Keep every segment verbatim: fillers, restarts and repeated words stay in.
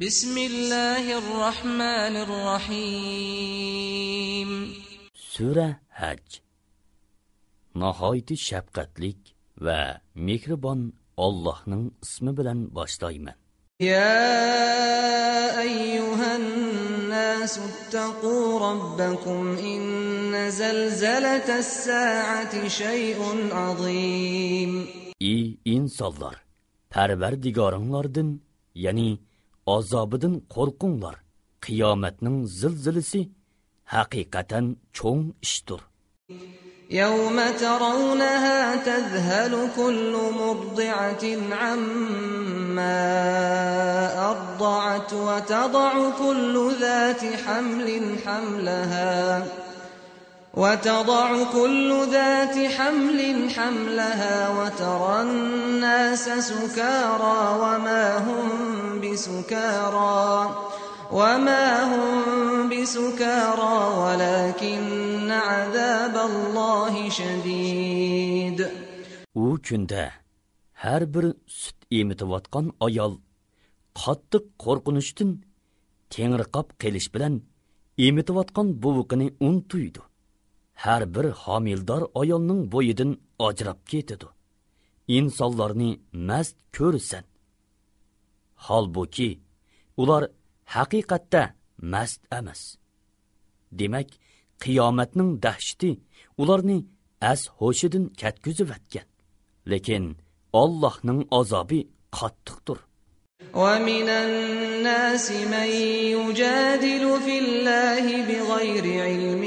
بسم الله الرحمن الرحيم. سۈرە ھەج. ناھايىتى شەپقەتلىك ۋە مېھرىبان ئاللاھنىڭ ئىسمى بىلەن باشلايمەن. يا أيها الناس اتقوا ربكم إن زلزلة الساعة شيء عظيم. ئى ئىنسانلار! پەرۋەردىگارىڭلاردىن، يەنى ئازابىدىن قورقۇڭلار. قىيامەتنىڭ زىلزىلىسى ھەقىقەتەن چوڭ ئىشتۇر. يوم ترونها تذهل كل مرضعة عما أرضعت وتضع كل ذات حمل حملها وتضع كل ذات حمل حملها وترى الناس سكارى وما هم بسكارى وما هم بسكارى ولكن عذاب الله شديد. ئۇ كۈندە ھەر بىر سۈت ئېمىتىۋاتقان ئايال قاتتىق قورقۇنچتىن تېڭىرقاپ قېلىش بىلەن ئېمىتىۋاتقان بوۋىقىنى ئۇنتۇيدۇ. ھەر بىر ھامىلىدار ئايالنىڭ بويىدىن ئاجراپ كېتىدۇ. ئىنسانلارنى مەست كۆرىسەن. ھالبۇكى، ئۇلار ھەقىقەتتە مەست ئەمەس. دېمەك، قىيامەتنىڭ دەھشىتى ئۇلارنى ئەس-ھوشىدىن كەتكۈزۈۋەتكەن. لېكىن ئاللاھنىڭ ئازابى قاتتىقتۇر. ومن الناس من يجادل في الله بغير علم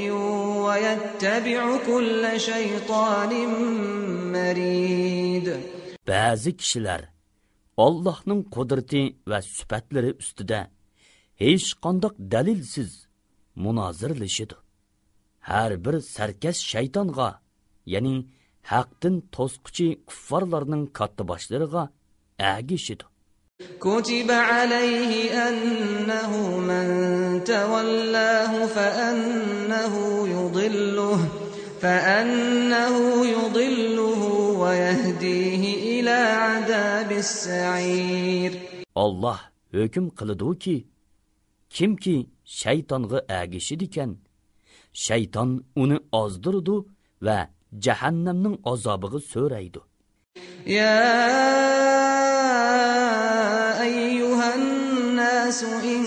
ويتبع كل شيطان مريد. بەزى كىشىلەر ئاللاھنىڭ قۇدرىتى ۋە سۈپەتلىرى ئۈستىدە ھېچقانداق دەلىلسىز مۇنازىرىلىشىدۇ. ھەر بىر سەركەش شەيتانغا، يەنى ھەقتىن توسقۇچى كۇففارلارنىڭ كاتتىباشلىرىغا ئەگىشىدۇ. كتب عليه أنه من تولاه فأنه يضله، فأنه يضله ويهديه إلى عذاب السعير. ئاللاھ ھۆكۈم قىلىدۇكى، كىمكى شەيتانغا ئەگىشىدىكەن، شەيتان ئۇنى ئازدۇرىدۇ ۋە جەھەننەمنىڭ ئازابىغا سۆرەيدۇ. يا أيها الناس إن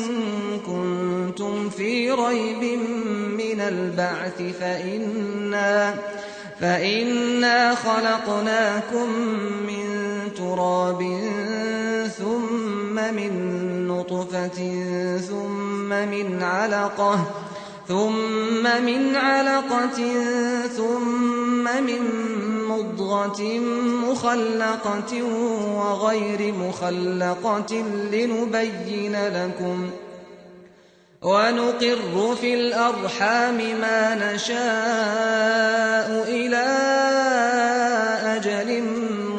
كنتم في ريب من البعث فإنا، فإنا خلقناكم من تراب ثم من نطفة ثم من علقة، ثم من علقة ثم من مضغة مخلقة وغير مخلقة لنبين لكم، ونقر في الأرحام ما نشاء إلى أجل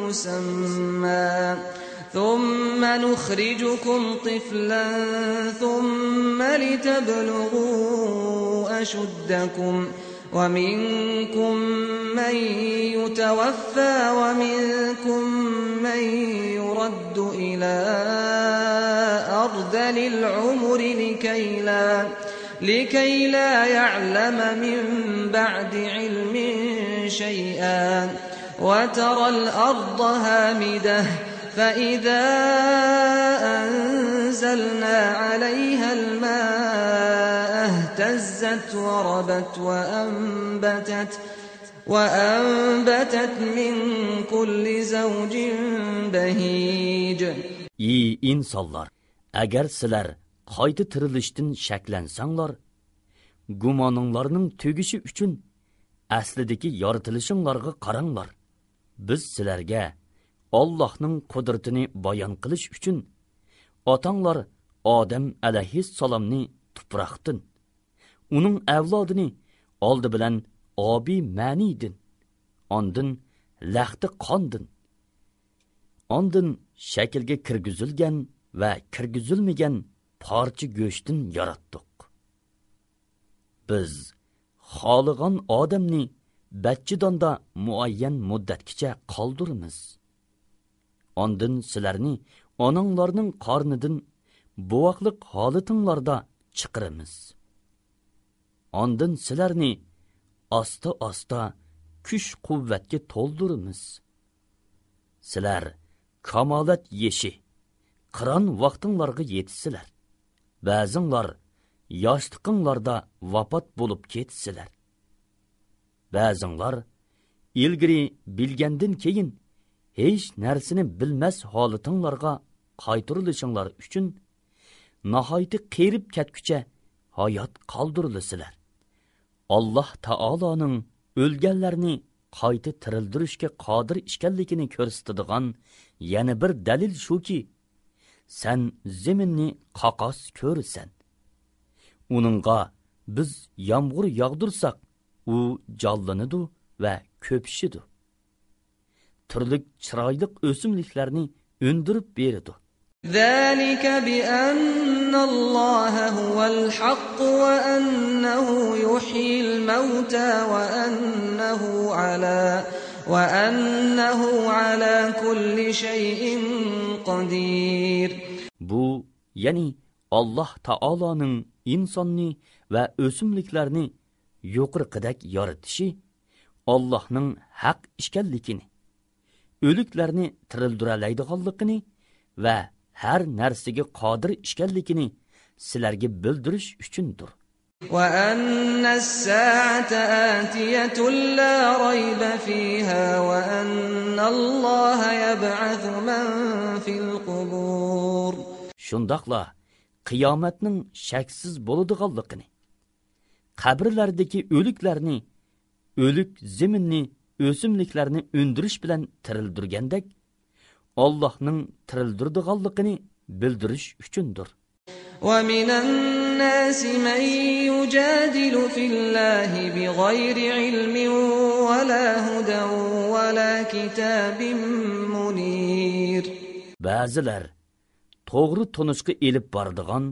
مسمى، ثم نخرجكم طفلا ثم لتبلغوا أشدكم، ومنكم من يتوفى ومنكم من يرد إلى أرذل العمر لكي لا، لكي لا يعلم من بعد علم شيئا، وترى الأرض هامدة، فإذا أنزلنا عليها الماء اهتزت وربت وأنبتت، وأنبتت من كل زوج بهيج. ئى ئىنسانلار! ئەگەر سىلەر قايتا تىرىلىشتىن شەكلەنسەڭلار، گۇمانىڭلارنىڭ تۈگىشى ئۈچۈن ئەسلىدىكى يارىتىلىشىڭلارغا قاراڭلار. بىز سىلەرگە ئاللاھنىڭ قۇدرىتىنى بايان قىلىش ئۈچۈن ئاتاڭلار ئادەم ئەلەيھىسسالامنى تۇپراقتىن، ئۇنىڭ ئەۋلادىنى ئالدى بىلەن ئابى مەنىدىن، ئاندىن لەختە قاندىن، ئاندىن شەكىلگە كىرگۈزۈلگەن ۋە كىرگۈزۈلمىگەن پارچە گۆشتىن ياراتتۇق. بىز خالىغان ئادەمنى بەچچىداندا مۇئەييەن مۇددەتكىچە قالدۇرىمىز. ئاندىن سىلەرنى ئاناڭلارنىڭ قارنىدىن بوۋاقلىق ھالىتىڭلاردا چىقىرىمىز. ئاندىن سىلەرنى ئاستا-ئاستا كۈچ-قۇۋۋەتكە تولدۇرىمىز. سىلەر كامالەت يېشى، قىران ۋاقتىڭلارغا يېتىسىلەر. بەزىڭلار ياشلىقىڭلاردا ۋاپات بولۇپ كېتىسىلەر. بەزىڭلار ئىلگىرى بىلگەندىن كېيىن ھېچ نەرسىنى بىلمەس ھالىتىڭلارغا قايتۇرۇلۇشۇڭلار ئۈچۈن ناھايىتى قېرىپ كەتكۈچە ھايات قالدۇرۇلىسىلەر. ئاللاھ تائالانىڭ ئۆلگەنلەرنى قايتا تىرىلدۈرۈشكە قادىر ئىكەنلىكىنى كۆرسىتىدىغان يەنە بىر دەلىل شۇكى، سەن زېمىننى قاقاس كۆرىسەن. ئۇنىڭغا بىز يامغۇر ياغدۇرساق، ئۇ جانلىنىدۇ ۋە كۆپۈشىدۇ. تۈرلۈك چىرايلىق ئۆسۈملۈكلەرنى ئۈندۈرۈپ بېرىدۇ. ذلك بأن الله هو الحق وأنه يحيي الموتى وأنه على، وأنه على كل شيء قدير. بۇ، يەنى ئاللاھ تائالانىڭ ئىنساننى ۋە ئۆسۈملۈكلەرنى يۇقىرىقىدەك يارىتىشى ئاللاھنىڭ ھەق ئىكەنلىكىنى، ئۆلۈكلەرنى تىرىلدۈرەلەيدىغانلىقىنى ۋە ھەر نەرسىگە قادىر ئىكەنلىكىنى سىلەرگە بىلدۈرۈش ئۈچۈندۇر. وأن الساعة آتية لا ريب فيها وأن الله يبعث من في القبور. شۇنداقلا قىيامەتنىڭ شەكسىز بولىدىغانلىقىنى، قەبرىلەردىكى ئۆلۈكلەرنى، ئۆلۈك زېمىننى، ئۆسۈملۈكلەرنى ئۈندۈرۈش بىلەن تىرىلدۈرگەندەك، ئاللاھنىڭ تىرىلدۈرىدىغانلىقىنى بىلدۈرۈش ئۈچۈندۇر. ومن الناس من يجادل في الله بغير علم ولا هدى ولا كتاب منير. بەزىلەر توغرا تونۇشقا ئېلىپ بارىدىغان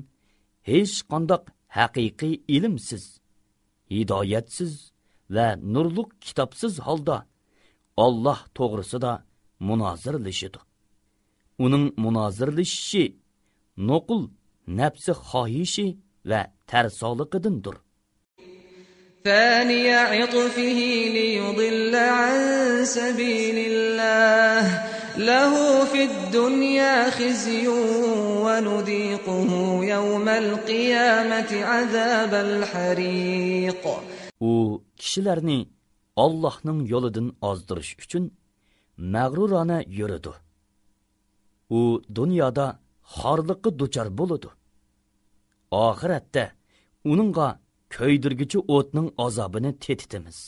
ھېچقانداق ھەقىقىي ئىلىمسىز، ھىدايەتسىز ۋە نۇرلۇق كىتابسىز ھالدا ئاللاھ توغرىسىدا مۇنازىرىلىشىدۇ. ئۇنىڭ مۇنازىرىلىشىشى نوقۇل نەپسى خاھىشى ۋە تەرسالىقىدىندۇر. ثاني عطفه ليضل عن سبيل الله له في الدنيا خزي ونذيقه يوم القيامة عذاب الحريق. ئۇ كىشىلەرنى ئاللاھنىڭ يولىدىن ئازدۇرۇش ئۈچۈن مەغرۇرانە يۈرىدۇ. ئۇ دۇنيادا خارلىققا دۇچار بولىدۇ. ئاخىرەتتە ئۇنىڭغا كۆيدۈرگۈچى ئوتنىڭ ئازابىنى تېتىتىمىز.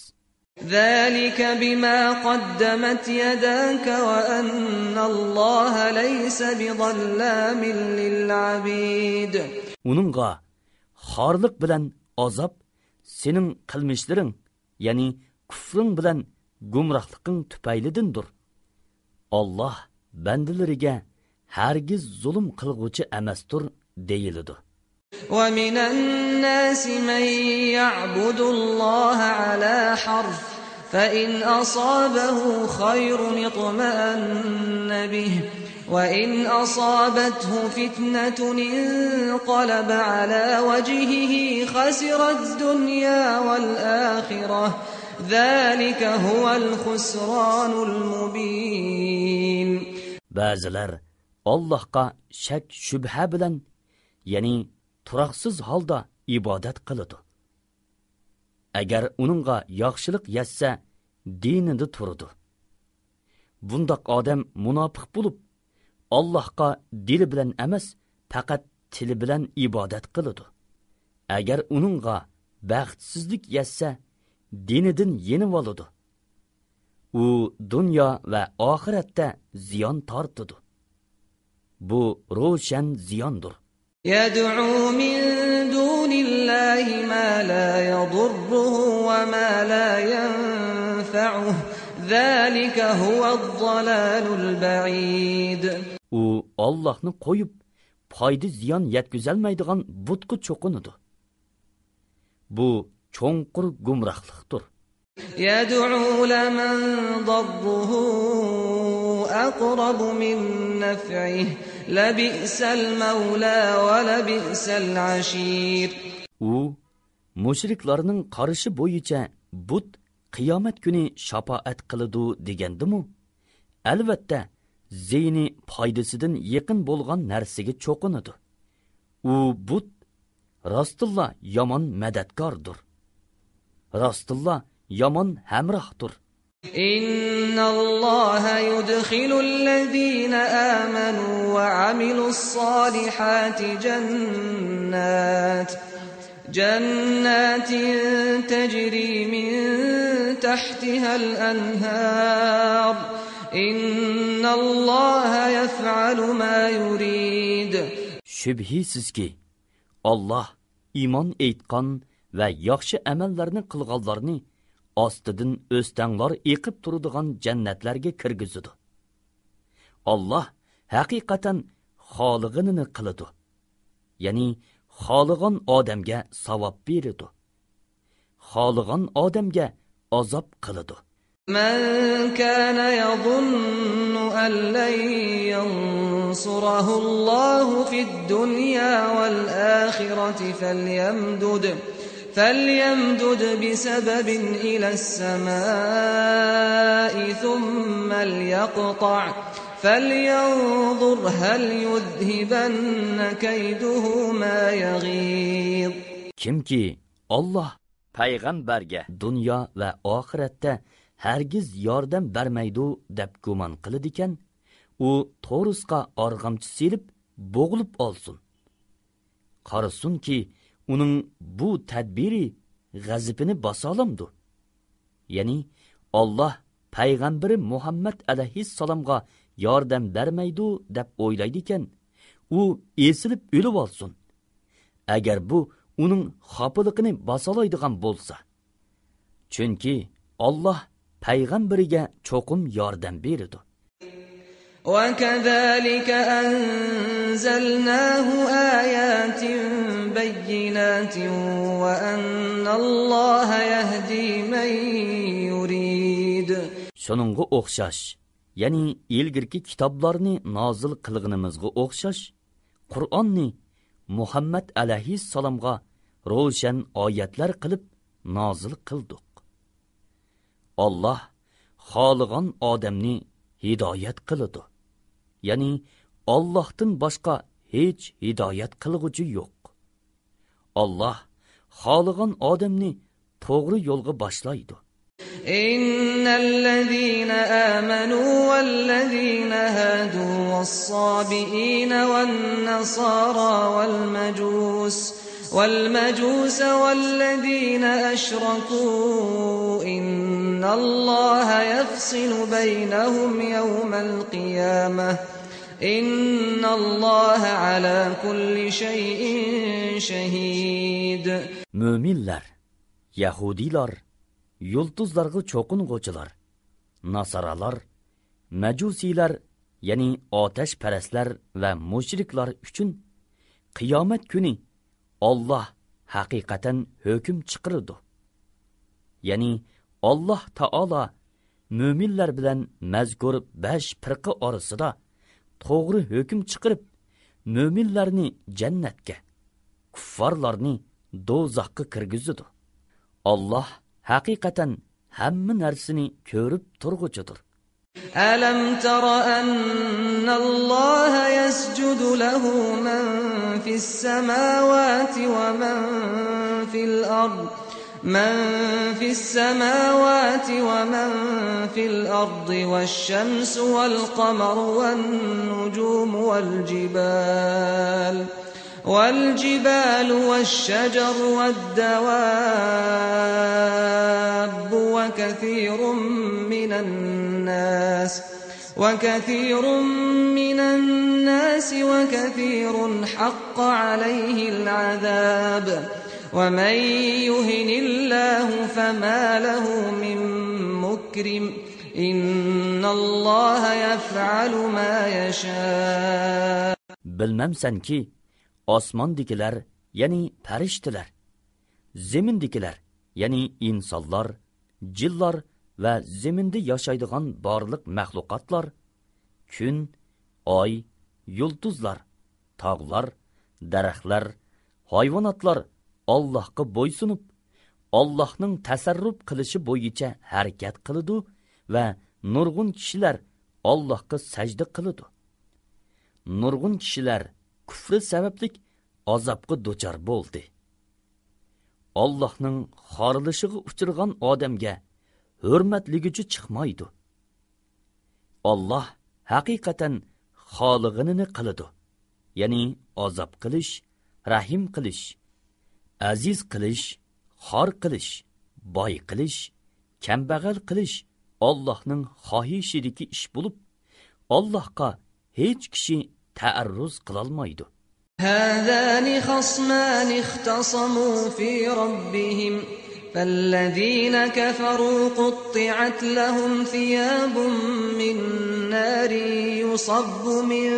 ذلك بما قدمت يداك وأن الله ليس بظلام للعبيد. ئۇنىڭغا خارلىق بىلەن ئازاب سېنىڭ قىلمىشلىرىڭ، يەنى كۇفرۇڭ بىلەن گۇمراھلىقىڭ تۈپەيلىدىندۇر. ئاللاھ بەندىلىرىگە ھەرگىز زۇلۇم قىلغۇچى ئەمەستۇر، دېيىلىدۇ. ومن الناس من يعبد الله على حرف فإن أصابه خير اطمأن به وإن أصابته فتنة انقلب على وجهه خسر الدنيا والآخرة ذلك هو الخسران المبين. بەزىلەر ئاللاھقا شەك-شۈبھە بىلەن، يەنى تۇراقسىز ھالدا ئىبادەت قىلىدۇ. ئەگەر ئۇنىڭغا ياخشىلىق يەتسە، دىنىدا تۇرىدۇ. بۇنداق ئادەم مۇناپىق بولۇپ، ئاللاھقا دىلى بىلەن ئەمەس، پەقەت تىلى بىلەن ئىبادەت قىلىدۇ. ئەگەر ئۇنىڭغا بەختسىزلىك يەتسە، دىنىدىن يېنىۋالىدۇ. ئۇ دۇنيا ۋە ئاخىرەتتە زىيان تارتىدۇ. بۇ روشەن زىياندۇر. يدعو من دون الله ما لا يضره وما لا ينفعه ذلك هو الضلال البعيد. ئۇ ئاللاھنى قويۇپ، پايدا-زىيان يەتكۈزەلمەيدىغان بۇتقا چوقۇنىدۇ. بۇ چوڭقۇر گۇمراھلىقتۇر. يدعو لمن ضره أقرب من نفعه لبئس المولى ولبئس العشير. ئۇ مۇشرىكلارنىڭ قارىشى بويىچە بۇت قىيامەت كۈنى شاپائەت قىلىدۇ دېگەندىمۇ، ئەلۋەتتە، زىيىنى پايدىسىدىن يېقىن بولغان نەرسىگە چوقۇنىدۇ. ئۇ بۇت راستتىنلا يامان مەدەتكاردۇر. راستتىنلا يامان ھەمراھدۇر. إن الله يدخل الذين آمنوا وعملوا الصالحات جنات، جنات تجري من تحتها الأنهار، إن الله يفعل ما يريد. شۈبھىسىزكى، ئاللاھ ئىمان ئېيتقان ۋە ياخشى ئەمەللەرنى قىلغانلارنى ئاستىدىن ئۆستەڭلار ئېقىپ تۇرىدىغان جەننەتلەرگە كىرگۈزىدۇ. ئاللاھ ھەقىقەتەن خالىغىنىنى قىلىدۇ. يەنى خالىغان ئادەمگە ساۋاب بېرىدۇ. خالىغان ئادەمگە ئازاب قىلىدۇ. من كان يظن أن لن ينصره الله في الدنيا والآخرة فليمدد، فليمدد بسبب إلى السماء ثم ليقطع، فلينظر هل يذهبن كيده ما يغيظ. كىمكى ئاللاھ پەيغەمبەرگە دۇنيا ۋە ئاخىرەتتە ھەرگىز ياردەم بەرمەيدۇ دەپ گۇمان قىلىدىكەن، ئۇ تورۇسقا ئارغامچا سېلىپ بوغۇلۇپ ئالسۇن. قارىسۇنكى، ئۇنىڭ بۇ تەدبىرى غەزىپىنى باسالامدۇ؟ يەنى ئاللاھ پەيغەمبىرى مۇھەممەد ئەلەيھىسسالامغا ياردەم بەرمەيدۇ دەپ ئويلايدىكەن، ئۇ ئېسىلىپ ئۆلۈۋالسۇن. ئەگەر بۇ ئۇنىڭ خاپىلىقىنى باسالايدىغان بولسا. چۈنكى ئاللاھ پەيغەمبىرىگە چوقۇم ياردەم بېرىدۇ. وكذلك أنزلناه آيات بينات وأن الله يهدي من يريد. شۇنىڭغا ئوخشاش، يەنى ئىلگىرىكى كىتابلارنى نازىل قىلغىنىمىزغا ئوخشاش، قۇرئاننى مۇھەممەد ئەلەيھىسسالامغا روشەن ئايەتلەر قىلىپ نازىل قىلدۇق. ئاللاھ خالىغان ئادەمنى ھىدايەت قىلىدۇ. يەنى ئاللاھتىن باشقا ھېچ ھىدايەت قىلغۇچى يوق. ئاللاھ خالىغان ئادەمنى توغرا يولغا باشلايدۇ. إن الذين آمنوا والذين هادوا والصابئين والنصارى والمجوس، والمجوس والذين أشركوا إن الله يفصل بينهم يوم القيامة، إن الله على كل شيء شهيد. مۆمىنلەر، يەھۇدىيلار، يۇلتۇزلارغا چوقۇنغۇچىلار، ناسارالار، مەجۇسىيلار، يەنى ئاتەشپەرەسلەر ۋە مۇشرىكلار ئۈچۈن قىيامەت كۈنى ئاللاھ ھەقىقەتەن ھۆكۈم چىقىرىدۇ. يەنى ئاللاھ تائالا مۆمىنلەر بىلەن مەزكۇر بەش پىرقە ئارىسىدا توغرا ھۆكۈم چىقىرىپ، مۆمىنلەرنى جەننەتكە، كۇففارلارنى دوزاخقا كىرگۈزىدۇ. ئاللاھ ھەقىقەتەن ھەممە نەرسىنى كۆرۈپ تۇرغۇچىدۇر. ألم تر أن الله يسجد له من في السماوات ومن في الأرض، من في السماوات ومن في الأرض والشمس والقمر والنجوم والجبال، والجبال والشجر والدواب وكثير من الناس، وكثير من الناس وكثير حق عليه العذاب، ومن يهن الله فما له من مكرم، إن الله يفعل ما يشاء. بىلمەمسەنكى، ئاسماندىكىلەر، يەنى پەرىشتىلەر، زېمىندىكىلەر، يەنى ئىنسانلار، جىنلار ۋە زېمىندا ياشايدىغان بارلىق مەخلۇقاتلار، كۈن، ئاي، يۇلتۇزلار، تاغلار، دەرەخلەر، ھايۋاناتلار ئاللاھقا بويسۇنۇپ، ئاللاھنىڭ تەسەررۇپ قىلىشى بويىچە ھەرىكەت قىلىدۇ ۋە نۇرغۇن كىشىلەر ئاللاھقا سەجدە قىلىدۇ. نۇرغۇن كىشىلەر كۇفرى سەۋەبلىك ئازابقا دۇچار بولدى. ئاللاھنىڭ خارلىشىغا ئۇچرىغان ئادەمگە ھۆرمەتلىگۈچى چىقمايدۇ. ئاللاھ ھەقىقەتەن خالىغىنىنى قىلىدۇ، يەنى ئازاب قىلىش، رەھىم قىلىش، ئەزىز قىلىش، خار قىلىش، باي قىلىش، كەمبەغەل قىلىش ئاللاھنىڭ خاھىشىدىكى ئىش بولۇپ، ئاللاھقا ھېچ كىشى تەئەررۇز قىلالمايدۇ. هذان خصمان اختصموا في ربهم فالذين كفروا قطعت لهم ثياب من نار يصب من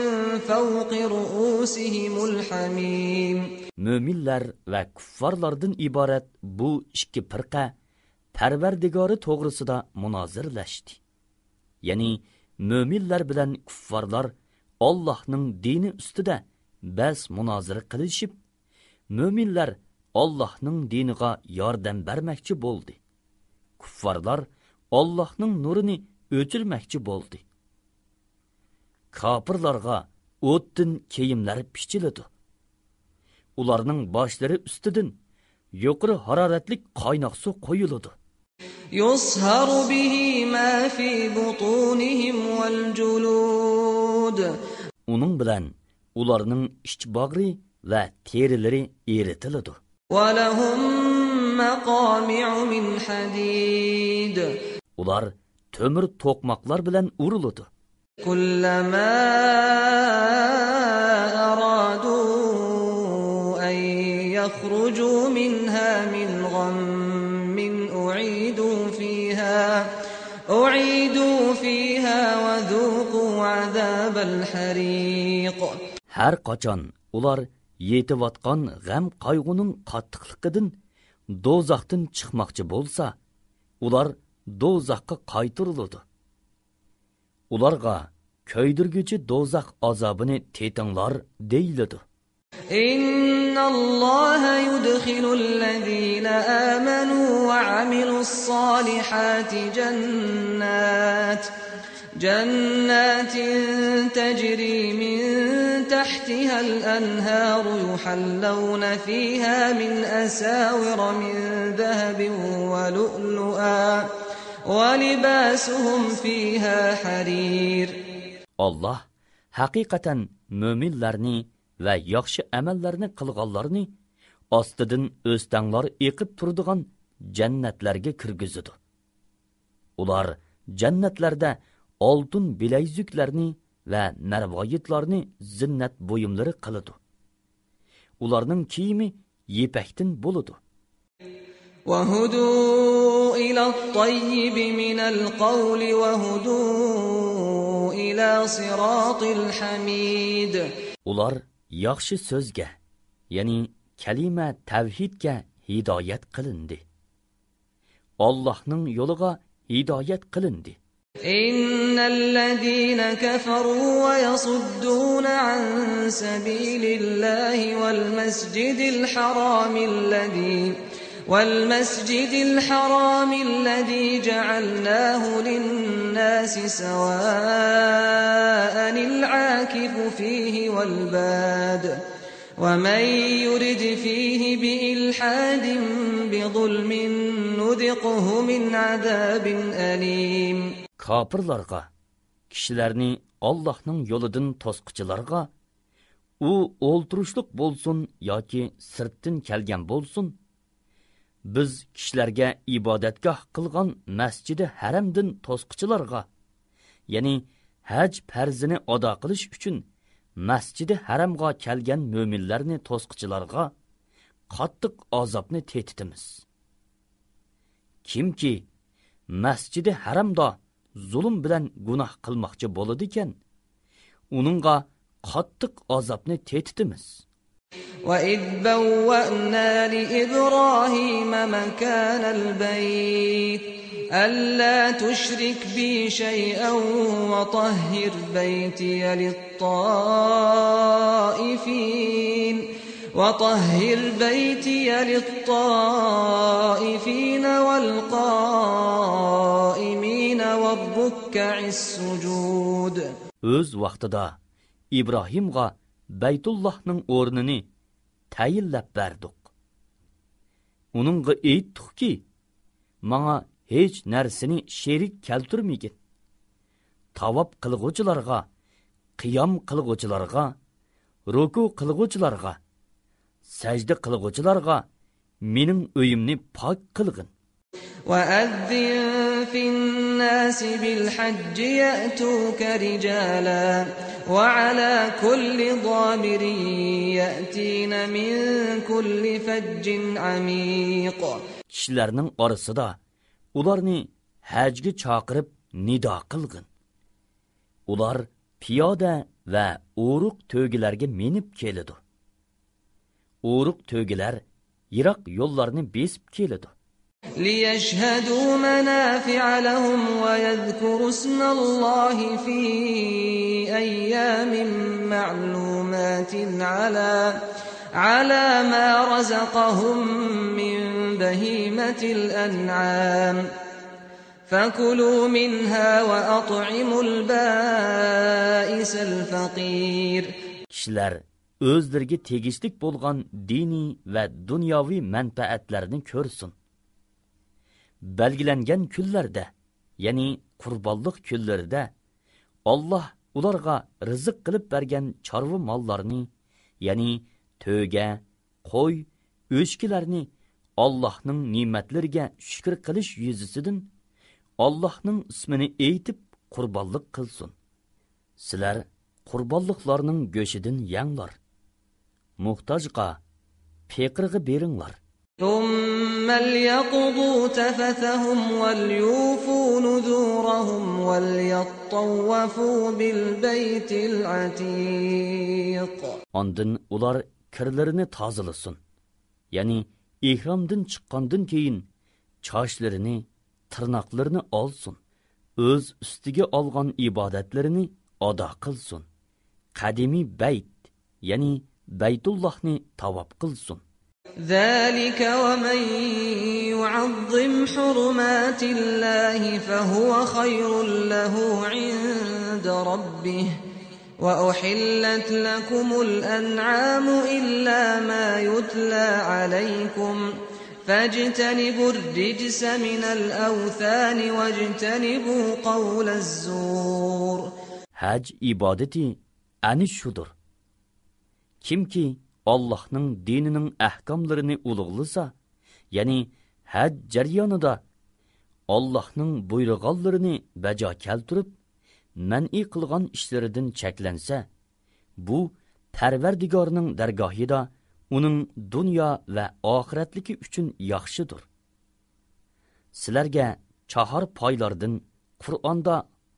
فوق رؤوسهم الحميم. مۆمىنلەر ۋە كۇففارلاردىن ئىبارەت بۇ ئىككى پىرقە پەرۋەردىگارى توغرىسىدا مۇنازىرىلەشتى. يەنى مۆمىنلەر بىلەن كۇففارلار ئاللاھنىڭ دىنى ئۈستىدە بەس مۇنازىرە قىلىشىپ، مۆمىنلەر ئاللاھنىڭ دىنىغا ياردەم بەرمەكچى بولدى. كۇففارلار ئاللاھنىڭ نۇرىنى ئۆچۈرمەكچى بولدى. كاپىرلارغا ئوتتىن كىيىملەر پىچىلىدۇ. ئۇلارنىڭ باشلىرى ئۈستىدىن يۇقىرى ھارارەتلىك قايناق سۇ قۇيۇلىدۇ. يصهر به ما في بطونهم والجلود. ئۇنىڭ بىلەن ئۇلارنىڭ ئىچ باغرى ۋە تېرىلىرى ئېرىتىلىدۇ. ولهم مقامع من حديد. ئۇلار تۆمۈر توقماقلار بىلەن ئۇرۇلىدۇ. كلما أرادوا أن يخرجوا منها من غم أعيدوا فيها، أعيدوا فيها وذوقوا عذاب الحريق. ھەر قاچان ئۇلار يېتىۋاتقان غەم-قايغۇنىڭ قاتتىقلىقىدىن دوزاختىن چىقماقچى بولسا، ئۇلار دوزاخقا قايتۇرۇلىدۇ. ئۇلارغا كۆيدۈرگۈچى دوزاخ ئازابىنى تېتىڭلار دېيىلىدۇ. إن الله يدخل الذين آمنوا وعملوا الصالحات جنات، جنات تجري من تحتها الأنهار يحلون فيها من أساور من ذهب ولؤلؤا، ولباسهم فيها حرير. ئاللاھ ھەقىقەتەن مۆمىنلەرنى ۋە ياخشى ئەمەللەرنى قىلغانلارنى ئاستىدىن ئۆستەڭلار ئېقىپ تۇرىدىغان جەننەتلەرگە كىرگۈزىدۇ. ئۇلار جەننەتلەردە ئالتۇن بىلەيزۈكلەرنى ۋە مەرۋايىتلارنى زىننەت بۇيۇملىرى قىلىدۇ. ئۇلارنىڭ كىيىمى يىپەكتىن بولىدۇ. وهدوا إلى الطيب من القول وهدوا إلى صراط الحميد. ئۇلار ياخشى سۆزگە، يەنى كەلىمە تەۋھىدكە ھىدايەت قىلىندى. ئاللاھنىڭ يولىغا ھىدايەت قىلىندى. إن الذين كفروا ويصدون عن سبيل الله والمسجد الحرام الذي، والمسجد الحرام الذي جعلناه للناس سواء العاكف فيه والباد، ومن يرد فيه بإلحاد بظلم نذقه من عذاب أليم. كاپىرلارغا، كىشىلەرنى ئاللاھنىڭ يولىدىن توسقۇچىلارغا، ئۇ ئولتۇرۇشلۇق بولسۇن ياكى سىرتتىن كەلگەن بولسۇن، بىز كىشىلەرگە ئىبادەتگاھ قىلغان مەسجىدى ھەرەمدىن توسقۇچىلارغا، يەنى ھەج پەرزىنى ئادا قىلىش ئۈچۈن مەسجىدى ھەرەمغا كەلگەن مۆمىنلەرنى توسقۇچىلارغا قاتتىق ئازابنى تېتىتىمىز. كىمكى مەسجىدى ھەرەمدا زۇلۇم بىلەن گۇناھ قىلماقچى بولىدىكەن، ئۇنىڭغا قاتتىق ئازابنى تېتىتىمىز. وإذ بوأنا لإبراهيم مكان البيت، ألا تشرك بي شيئا وطهر بيتي للطائفين، وطهر بيتي للطائفين والقائمين والركع السجود. ئۆز ۋاقتىدا ئىبراھىمغا بەيتۇللاھنىڭ ئورنىنى تەيىنلەپ بەردۇق. ئۇنىڭغا ئېيتتۇقكى، ماڭا ھېچ نەرسىنى شېرىك كەلتۈرمىگىن. تاۋاپ قىلغۇچىلارغا، قىيام قىلغۇچىلارغا، رۇكۇ قىلغۇچىلارغا، سەجدە قىلغۇچىلارغا مېنىڭ ئۆيۈمنى پاك قىلغىن. وأذن في الناس بالحج يأتوك رجالا وعلى كل ضامر يأتين من كل فج عميق. كىشىلەرنىڭ ئارىسىدا ئۇلارنى ھەجگە چاقىرىپ نىدا قىلغىن. ئۇلار پىيادە ۋە ئورۇق تۆگىلەرگە مىنىپ كېلىدۇ. ئورۇق تۆگىلەر يىراق يوللارنى بېسىپ كېلىدۇ. ليشهدوا منافع لهم ويذكروا اسم الله في أيام معلومات على، على ما رزقهم من بهيمة الأنعام. فكلوا منها وأطعموا البائس الفقير. كىشىلەر ئۆزلىرىگە تېگىشلىك بولغان دىنىي ۋە دۇنياۋى مەنپەئەتلەرنى كۆرسۇن. بەلگىلەنگەن كۈنلەردە، يەنى قۇربانلىق كۈنلىرىدە، ئاللاھ ئۇلارغا رىزىق قىلىپ بەرگەن چارۋا ماللارنى، يەنى تۆگە، قوي، ئۆچكىلەرنى ئاللاھنىڭ نېمەتلىرىگە شۈكۈر قىلىش يۈزىسىدىن ئاللاھنىڭ ئىسمىنى ئېيتىپ قۇربانلىق قىلسۇن. سىلەر قۇربانلىقلارنىڭ گۆشىدىن يەڭلار. موھتاجقا، پېقىرغا بېرىڭلار. ثم ليقضوا تفثهم وليوفوا نذورهم وليطوفوا بالبيت العتيق. ئاندىن ئۇلار كىرلىرىنى تازىلىسۇن. يەنى ئېھرامدىن چىققاندىن كېيىن چاچلىرىنى، تىرناقلىرىنى ئالسۇن. ئۆز ئۈستىگە ئالغان ئىبادەتلىرىنى ئادا قىلسۇن. قەدىمىي بەيت، يەنى بەيتۇللاھنى تاۋاپ قىلسۇن. ذلك ومن يعظم حرمات الله فهو خير له عند ربه. وأحلت لكم الأنعام إلا ما يتلى عليكم فاجتنبوا الرجس من الأوثان واجتنبوا قول الزور. ھەج ئىبادىتى ئەنە شۇدۇر. كىمكى ئاللاھنىڭ دىنىنىڭ ئەھكاملىرىنى ئۇلۇغلىسا، يەنى ھەج جەريانىدا ئاللاھنىڭ بۇيرۇغانلىرىنى بەجا كەلتۈرۈپ، مەنئى قىلغان ئىشلىرىدىن چەكلەنسە، بۇ پەرۋەردىگارنىڭ دەرگاھىدا ئۇنىڭ دۇنيا ۋە ئاخىرەتلىكى ئۈچۈن ياخشىدۇر. سىلەرگە چاھار پايلاردىن قۇرئاندا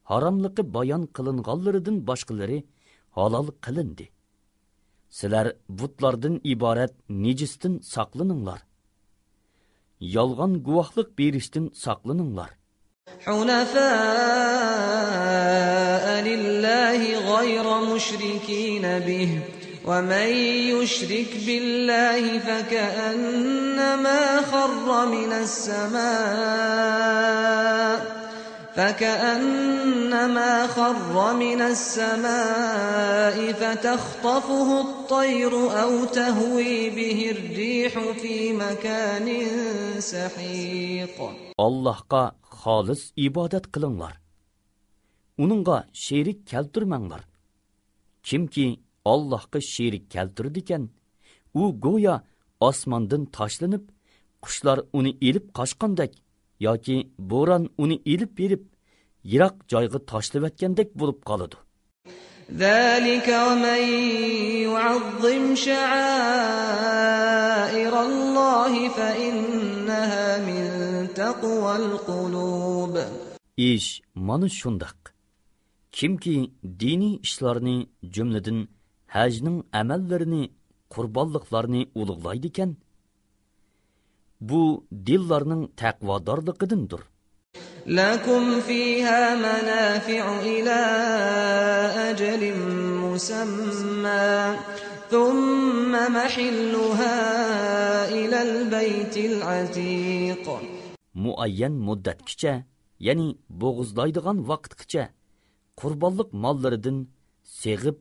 ھاراملىقى بايان قىلىنغانلىرىدىن باشقىلىرى ھالال قىلىندى. سىلەر بۇتلاردىن ئىبارەت نىجىستىن ساقلىنىڭلار. يالغان گۇۋاھلىق بېرىشتىن ساقلىنىڭلار. حنفاء لله غير مشركين به، ومن يشرك بالله فكأنما خر من السماء، فكأنما خر من السماء فتخطفه الطير أو تهوي به الريح في مكان سحيق. ئاللاھقا خالىس ئىبادەت قىلىڭلار. ئۇنىڭغا شېرىك كەلتۈرمەڭلار. كىمكى ئاللاھقا شېرىك كەلتۈرىدىكەن، ئۇ گويا ئاسماندىن تاشلىنىپ، قۇشلار ئۇنى ئېلىپ قاچقاندەك ياكى بوران ئۇنى ئېلىپ بېرىپ، يىراق جايغا تاشلىۋەتكەندەك بولۇپ قالىدۇ. ذلك ومن يعظم شعائر الله فإنها من تقوى القلوب. ئىش مانا شۇنداق. كىمكى دىنىي ئىشلارنى، جۈملىدىن ھەجنىڭ ئەمەللىرىنى، قۇربانلىقلارنى ئۇلۇغلايدىكەن، بۇ دىللارنىڭ تەقۋادارلىقىدىندۇر. لكم فيها منافع إلى أجل مسمى ثم محلها إلى البيت العتيق. مۇئەييەن مۇددەتكىچە، يەنى بوغۇزلايدىغان ۋاقىتقىچە قۇربانلىق ماللىرىدىن سېغىپ،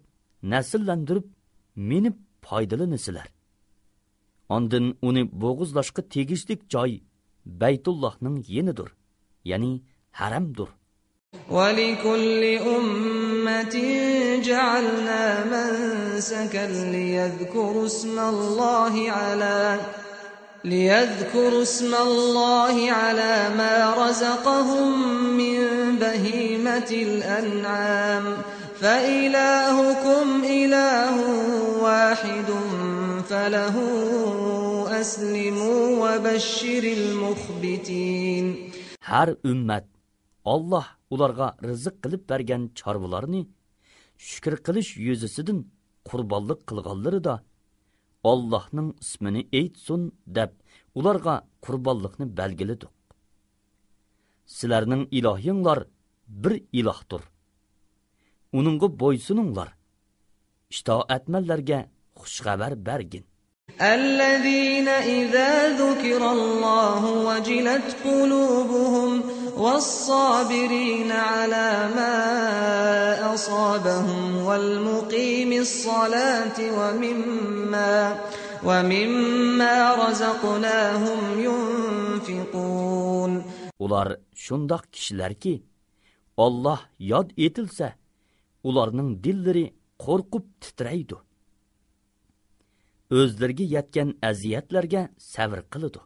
نەسىللەندۈرۈپ، مىنىپ پايدىلىنىسىلەر. ئاندىن ئۇنى بوغۇزلاشقا تېگىشلىك جاي بەيتۇللاھنىڭ يېنىدۇر، يەنى ھەرەمدۇر. ولكل أمة جعلنا منسكا ليذكروا اسم الله على ليذكروا اسم الله على ما رزقهم من بهيمة الأنعام فإلهكم إله واحد فله أسلموا وبشر المخبتين. ھەر ئۈممەت ئاللاھ ئۇلارغا رىزىق قىلىپ بەرگەن چارۋىلارنى شۈكۈر قىلىش يۈزىسىدىن قۇربانلىق قىلغانلىرىدا، ئاللاھنىڭ ئىسمىنى ئېيتسۇن دەپ، ئۇلارغا قۇربانلىقنى بەلگىلىدۇق. سىلەرنىڭ ئىلاھىڭلار بىر ئىلاھتۇر. ئۇنىڭغا بويسۇنۇڭلار. ئىتائەتمەنلەرگە خۇش خەۋەر بەرگىن. الذين إذا ذكر الله وجلت قلوبهم والصابرين على ما أصابهم والمقيم الصلاة ومما ومما رزقناهم ينفقون. ئۇلار شۇنداق كىشىلەركى، ئاللاھ ياد ئېتىلسە، ئۇلارنىڭ دىللىرى قورقۇپ تىترەيدۇ. ئۆزلىرىگە يەتكەن ئەزىيەتلەرگە سەۋر قىلىدۇ.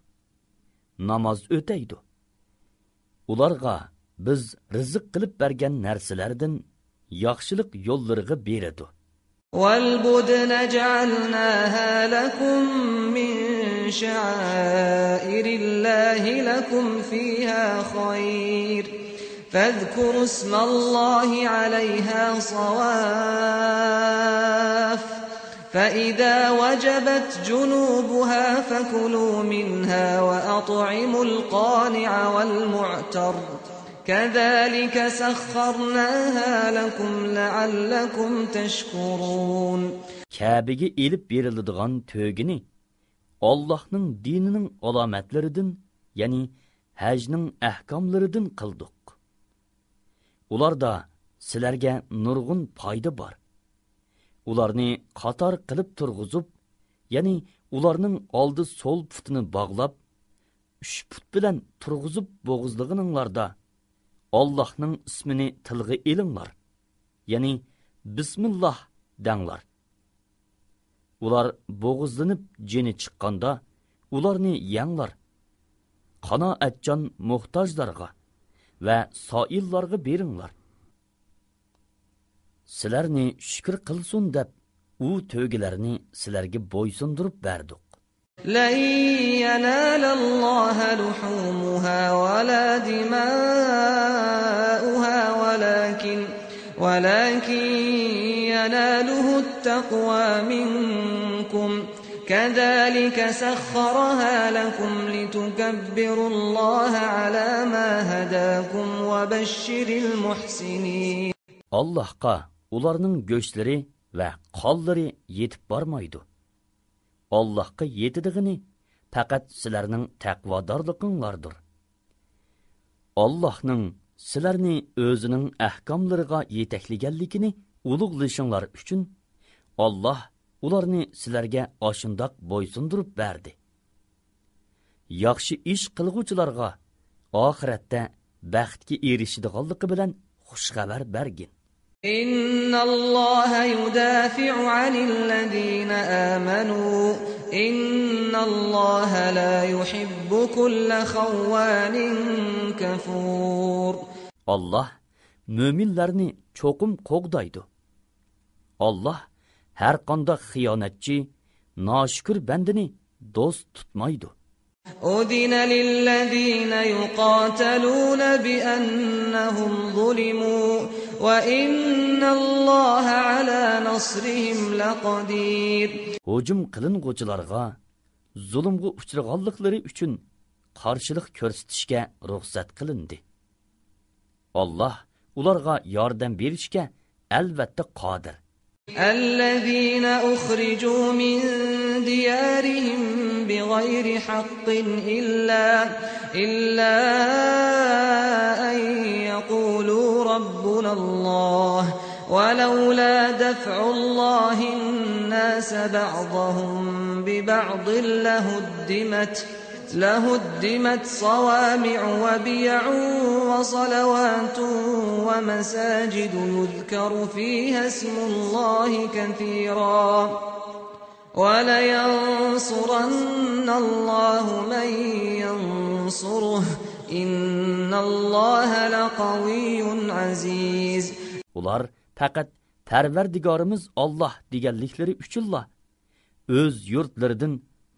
ناماز ئۆتەيدۇ. ئۇلارغا بىز رىزىق قىلىپ بەرگەن نەرسىلەردىن ياخشىلىق يوللىرىغا بېرىدۇ. والبدن جعلناها لكم من شعائر الله لكم فيها خير فاذكروا اسم الله عليها صواف فإذا وجبت جنوبها فكلوا منها وأطعموا القانع والمعتر كذلك سخرناها لكم لعلكم تشكرون. كەبىگە ئېلىپ بېرىلىدىغان تۆگىنى ئاللاھنىڭ دىنىنىڭ ئالامەتلىرىدىن، يەنى ھەجنىڭ ئەھكاملىرىدىن قىلدۇق. ئۇلاردا سىلەرگە نۇرغۇن پايدا بار. ئۇلارنى قاتار قىلىپ تۇرغۇزۇپ، يەنى ئۇلارنىڭ ئالدى سول پۇتىنى باغلاپ، ئۈچ پۇت بىلەن تۇرغۇزۇپ بوغۇزلىغىنىڭلاردا، ئاللاھنىڭ ئىسمىنى تىلغا ئېلىڭلار، يەنى بىسمىللاھ دەڭلار. ئۇلار بوغۇزلىنىپ جېنى چىققاندا، ئۇلارنى يەڭلار. قانائەتچان موھتاجلارغا ۋە سائىللارغا بېرىڭلار. سىلەرنى شۈكۈر قىلسۇن دەپ، ئۇ تۆگىلەرنى سىلەرگە بويسۇندۇرۇپ بەردۇق. لن ينال الله لحومها ولا دماؤها ولكن ولكن يناله التقوى منكم كذلك سخرها لكم لتكبروا الله على ما هداكم وبشر المحسنين. ئاللاھقا ئۇلارنىڭ گۆشلىرى ۋە قانلىرى يېتىپ بارمايدۇ. ئاللاھقا يېتىدىغىنى پەقەت سىلەرنىڭ تەقۋادارلىقىڭلاردۇر. ئاللاھنىڭ سىلەرنى ئۆزىنىڭ ئەھكاملىرىغا يېتەكلىگەنلىكىنى ئۇلۇغلىشىڭلار ئۈچۈن، ئاللاھ ئۇلارنى سىلەرگە ئاشۇنداق بويسۇندۇرۇپ بەردى. ياخشى ئىش قىلغۇچىلارغا ئاخىرەتتە بەختكە ئېرىشىدىغانلىقى بىلەن خۇش خەۋەر بەرگىن. إن الله يدافع عن الذين آمنوا إن الله لا يحب كل خوان كفور. ئاللاھ مۆمىنلەرنى چوقۇم قوغدايدۇ. ئاللاھ ھەرقانداق خىيانەتچى، ناشۈكۈر بەندىنى دوست تۇتمايدۇ. أذن للذين يقاتلون بأنهم ظلموا وإن الله على نصرهم لقدير. ھۇجۇم قىلىنغۇچىلارغا زۇلۇمغا ئۇچرىغانلىقلىرى ئۈچۈن قارشىلىق كۆرسىتىشكە رۇخسەت قىلىندى. ئاللاھ ئۇلارغا ياردەم بېرىشكە ئەلۋەتتە قادىر. الذين أخرجوا من ديارهم بغير حق إلا، إلا أن يقولوا ربنا الله، ولولا دفع الله الناس بعضهم ببعض لهدمت، لهدمت صوامع وبيع وصلوات ومساجد يذكر فيها اسم الله كثيرا، ولينصرن الله من ينصره، إن الله لقوي عزيز. ئۇلار پەقەت پەرۋەردىگارىمىز ئاللاھ دېگەنلىكلىرى ئۈچۈنلا ئۆز يۇرتلىرىدىن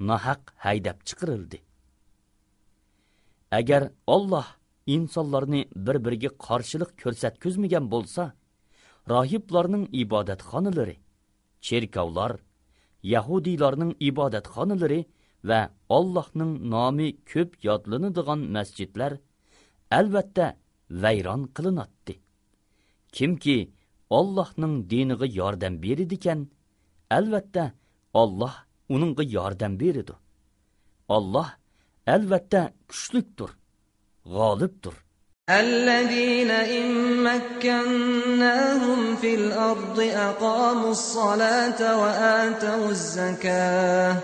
ناھەق ھەيدەپ چىقىرىلدى. ئەگەر ئاللاھ ئىنسانلارنى بىر-بىرىگە قارشىلىق كۆرسەتكۈزمىگەن بولسا، راھىبلارنىڭ ئىبادەتخانىلىرى، چېركاۋلار، يەھۇدىيلارنىڭ ئىبادەتخانىلىرى ۋە ئاللاھنىڭ نامى كۆپ يادلىنىدىغان مەسچىتلەر ئەلۋەتتە ۋەيران قىلىناتتى. كىمكى ئاللاھنىڭ دىنىغا ياردەم بېرىدىكەن، ئەلۋەتتە ئاللاھ ئۇنىڭغا ياردەم بېرىدۇ. ئاللاھ ئەلۋەتتە كۈچلۈكتۇر، غالىبتۇر. الذين إن مكناهم في الأرض أقاموا الصلاة وآتوا الزكاة،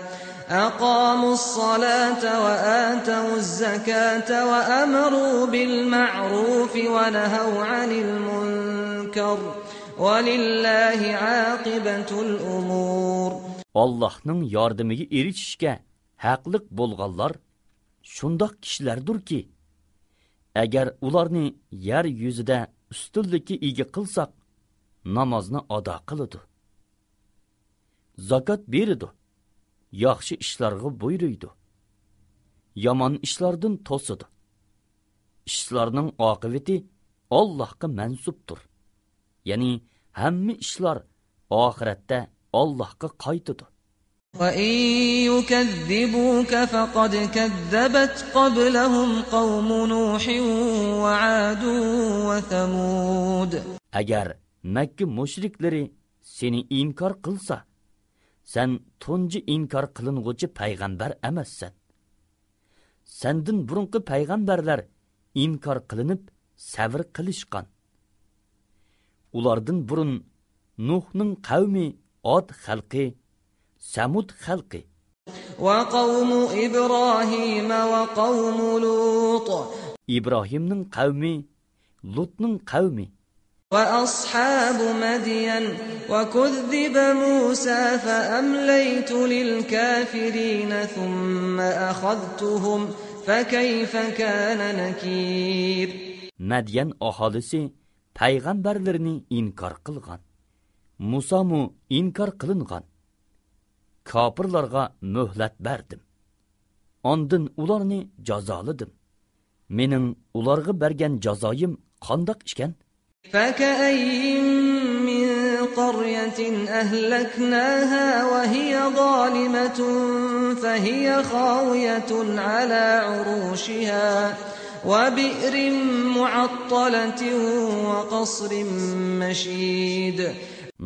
أقاموا الصلاة وآتوا الزكاة وأمروا بالمعروف ونهوا عن المنكر، ولله عاقبة الأمور. ئاللاھنىڭ ياردىمىگە ئېرىشىشكە ھەقلىق بولغانلار شۇنداق كىشىلەردۇركى، ئەگەر ئۇلارنى يەر يۈزىدە ئۈستۈنلۈككە ئىگە قىلساق، نامازنى ئادا قىلىدۇ، زاكات بېرىدۇ، ياخشى ئىشلارغا بۇيرۇيدۇ، يامان ئىشلاردىن توسىدۇ. ئىشلارنىڭ ئاقىۋىتى ئاللاھقا مەنسۇپتۇر. يەنى ھەممە ئىشلار ئاخىرەتتە ئاللاھقا قايتىدۇ. وإن يكذبوك فقد كذبت قبلهم قوم نوح وعاد وثمود. ئەگەر مەككە مۇشرىكلىرى سېنى ئىنكار قىلسا، سەن تۇنجى ئىنكار قىلىنغۇچى پەيغەمبەر ئەمەسسەن. سەندىن بۇرۇنقى پەيغەمبەرلەر ئىنكار قىلىنىپ سەۋر قىلىشقان. ئۇلاردىن بۇرۇن نۇھنىڭ قەۋمى ئاد خەلقى، سەمۇد خەلقى، وقوم إبراهيم وقوم لوط. ئىبراھىمنىڭ قەۋمى، لۇتنىڭ قەۋمى، وأصحاب مدين وكذب موسى فأمليت للكافرين ثم أخذتهم فكيف كان نكير. مەديەن ئاھالىسى پەيغەمبەرلىرىنى ئىنكار قىلغان. مۇسامۇ ئىنكار قىلىنغان. كاپىرلارغا مۆھلەت بەردىم. ئاندىن ئۇلارنى جازالىدىم. مېنىڭ ئۇلارغا بەرگەن جازايىم قانداق ئىكەن؟ فكأين من قرية أهلكناها وهي ظالمة فهي خاوية على عروشها وبئر معطلة وقصر مشيد.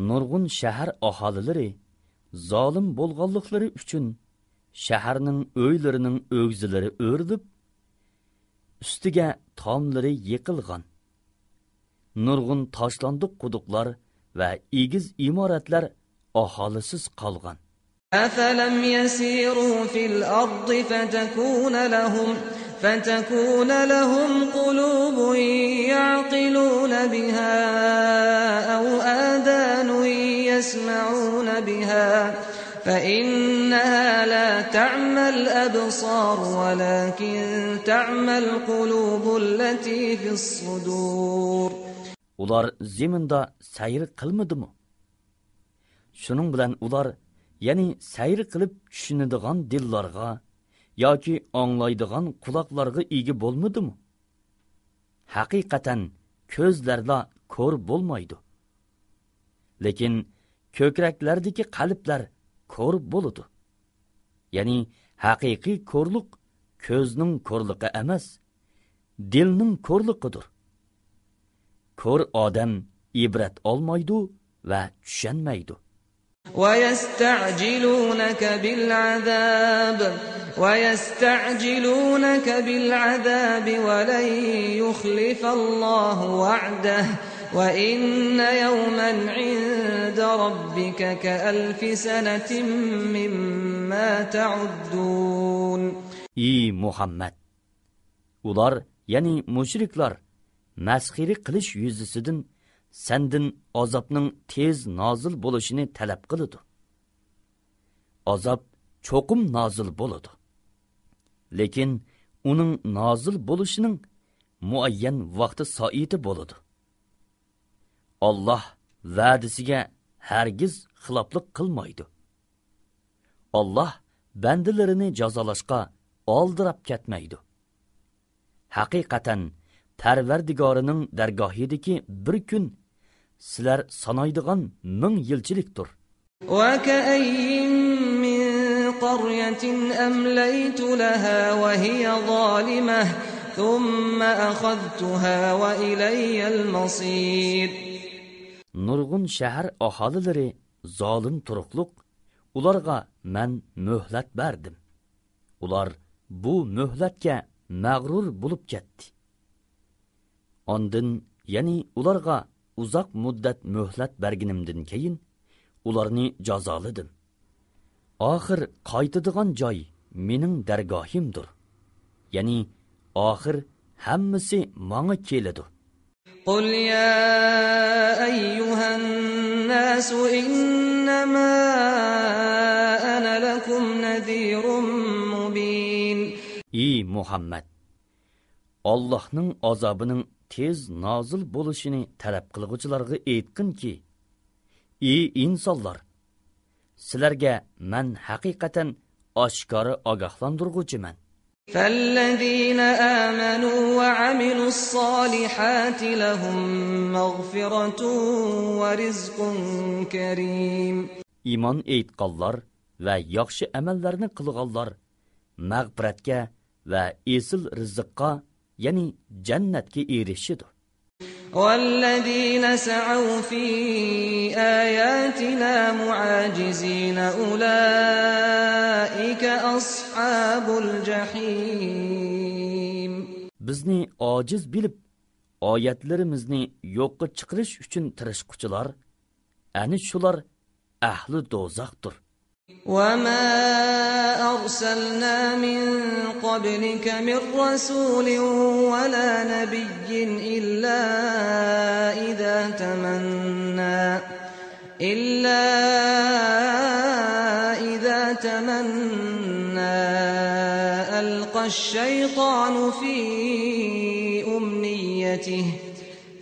نۇرغۇن شەھەر ئاھالىلىرى زالىم بولغانلىقلىرى ئۈچۈن شەھەرنىڭ ئۆيلىرىنىڭ ئۆگزىلىرى ئۆرۈلۈپ، ئۈستىگە تاملىرى يىقىلغان، نۇرغۇن تاشلاندۇق قۇدۇقلار ۋە ئېگىز ئىمارەتلەر ئاھالىسىز قالغان. أفلم يسيروا في الأرض فتكون لهم، فتكون لهم قلوب يعقلون بها أو آذان يسمعون بها فإنها لا تعمى الأبصار ولكن تعمى القلوب التي في الصدور. ئۇلار زېمىندا سەير قىلمىدىمۇ؟ شۇنىڭ بىلەن ئۇلار، يەنى سەير قىلىپ چۈشىنىدىغان دىللارغا ياكى ئاڭلايدىغان قۇلاقلارغا ئىگە بولمىدىمۇ؟ ھەقىقەتەن كۆزلەرلا كور بولمايدۇ. لېكىن كۆكرەكلەردىكى قەلبلەر كور بولىدۇ. يەنى ھەقىقىي كورلۇق كۆزنىڭ كورلۇقى ئەمەس، دىلنىڭ كورلۇقىدۇر. كور ئادەم ئىبرەت ئالمايدۇ ۋە چۈشەنمەيدۇ. ويستعجلونك بالعذاب، ويستعجلونك بالعذاب ولن يخلف الله وعده، وإن يوما عند ربك كألف سنة مما تعدون. ئى مۇھەممەد! ئۇلار، يەنى مۇشرىكلار، مەسخىرە قىلىش يۈزىسىدىن سەندىن ئازابنىڭ تېز نازىل بولۇشىنى تەلەپ قىلىدۇ. ئازاب چوقۇم نازىل بولىدۇ. لېكىن ئۇنىڭ نازىل بولۇشىنىڭ مۇئەييەن ۋاقتى سائىتى بولىدۇ. ئاللاھ ۋەدىسىگە ھەرگىز خىلاپلىق قىلمايدۇ. ئاللاھ بەندىلىرىنى جازالاشقا ئالدىراپ كەتمەيدۇ. ھەقىقەتەن، پەرۋەردىگارىنىڭ دەرگاھىدىكى بىر كۈن سىلەر سانايدىغان مىڭ يىلچىلىكتۇر. وكأين من قرية أمليت لها وهي ظالمة ثم أخذتها وإلي المصير. نۇرغۇن شەھەر ئاھالىلىرى زالىم تۇرۇقلۇق، ئۇلارغا مەن مۆھلەت بەردىم. ئۇلار بۇ مۆھلەتكە مەغرۇر بولۇپ كەتتى. ئاندىن، يەنى ئۇلارغا ئۇزاق مۇددەت مۆھلەت بەرگىنىمدىن كېيىن، ئۇلارنى جازالىدىم. ئاخىر قايتىدىغان جاي مېنىڭ دەرگاھىمدۇر. يەنى ئاخىر ھەممىسى ماڭا كېلىدۇ. قل يا أيها الناس إنما أنا لكم نذير مبين. ئى مۇھەممەد! ئاللاھنىڭ ئازابىنىڭ تېز نازىل بولۇشىنى تەلەپ قىلغۇچىلارغا ئېيتقىنكى، ئى ئىنسانلار! سىلەرگە مەن ھەقىقەتەن ئاشكارا ئاگاھلاندۇرغۇچىمەن. فالذين آمنوا وعملوا الصالحات لهم مغفرة ورزق كريم. ئىمان ئېيتقانلار ۋە ياخشى ئەمەللەرنى قىلغانلار مەغپىرەتكە ۋە ئېسىل رىزىققا، يەنى جەننەتكە ئېرىشىدۇ. والذين سعوا في آياتنا معاجزين أولئك أصحاب الجحيم. بىزنى ئاجىز بىلىپ، ئايەتلىرىمىزنى يوققا چىقىرىش ئۈچۈن تىرىشقۇچىلار، ئەنە شۇلار ئەھلى دوزاختۇر. وما أرسلنا من قبلك من رسول ولا نبي إلا إذا تمنى، إلا إذا تمنى ألقى الشيطان في أمنيته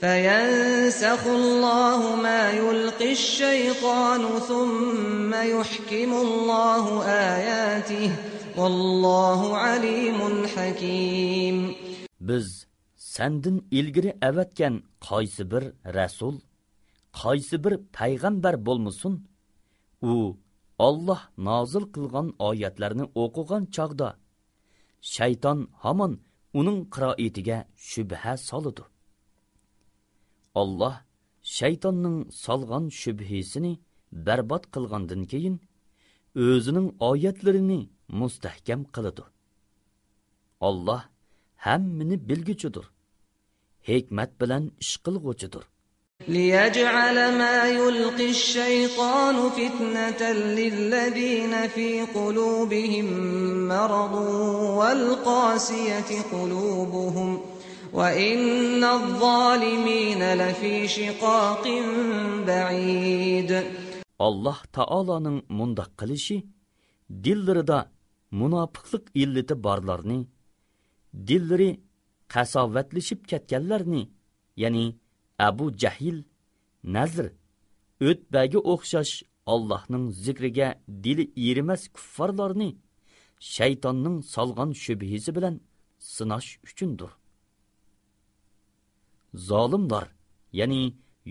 فينسخ الله ما يلقي الشيطان ثم يحكم الله آياته والله عليم حكيم. بىز سەندىن ئىلگىرى ئەۋەتكەن قايسى بىر رەسۇل، قايسى بىر پەيغەمبەر بولمىسۇن، ئۇ ئاللاھ نازىل قىلغان ئايەتلەرنى ئوقۇغان چاغدا شەيتان ھامان ئۇنىڭ قىرائىتىگە شۈبھە سالىدۇ. ئاللاھ شەيتاننىڭ سالغان شۈبھىسىنى بەربات قىلغاندىن كېيىن، ئۆزىنىڭ ئايەتلىرىنى مۇستەھكەم قىلىدۇ. ئاللاھ ھەممىنى بىلگۈچىدۇر، ھېكمەت بىلەن ئىش قىلغۇچىدۇر. ليجعل ما يلقي الشيطان فتنة للذين في قلوبهم مرض والقاسية قلوبهم وإن الظالمين لفي شقاق بعيد. ئاللاھ تائالانىڭ مۇنداق قىلىشى دىللىرىدا مۇناپىقلىق ئىللىتى بارلارنى، دىللىرى قاساۋەتلىشىپ كەتكەنلەرنى، يەنى ئەبۇ جەھىل، نەزىر، ئۆتبەگە ئوخشاش ئاللاھنىڭ زىكرىگە دىلى ئېرىمەس كۇففارلارنى شەيتاننىڭ سالغان شۈبھىسى بىلەن سىناش ئۈچۈندۇر. زالىملار، يەنى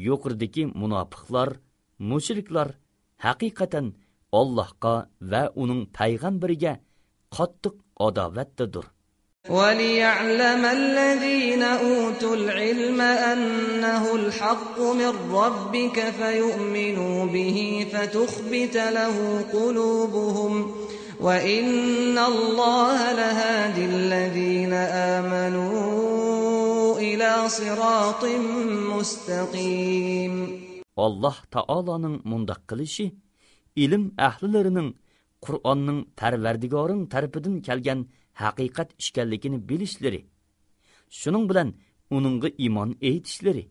يۇقىرىدىكى مۇناپىقلار، مۇشرىكلار ھەقىقەتەن ئاللاھقا ۋە ئۇنىڭ پەيغەمبىرىگە قاتتىق ئاداۋەتتىدۇر. وليعلم الذين أوتوا العلم أنه الحق من ربك فيؤمنوا به فتخبت له قلوبهم وإن الله لهادي الذين آمنوا إلى صراط مستقيم. ئاللاھ تائالانىڭ مۇنداق قىلىشى ئىلىم ئەھلىلىرىنىڭ قۇرئاننىڭ پەرۋەردىگارىڭ تەرىپىدىن كەلگەن ھەقىقەت ئىكەنلىكىنى بىلىشلىرى، شۇنىڭ بىلەن ئۇنىڭغا ئىمان ئېيتىشلىرى،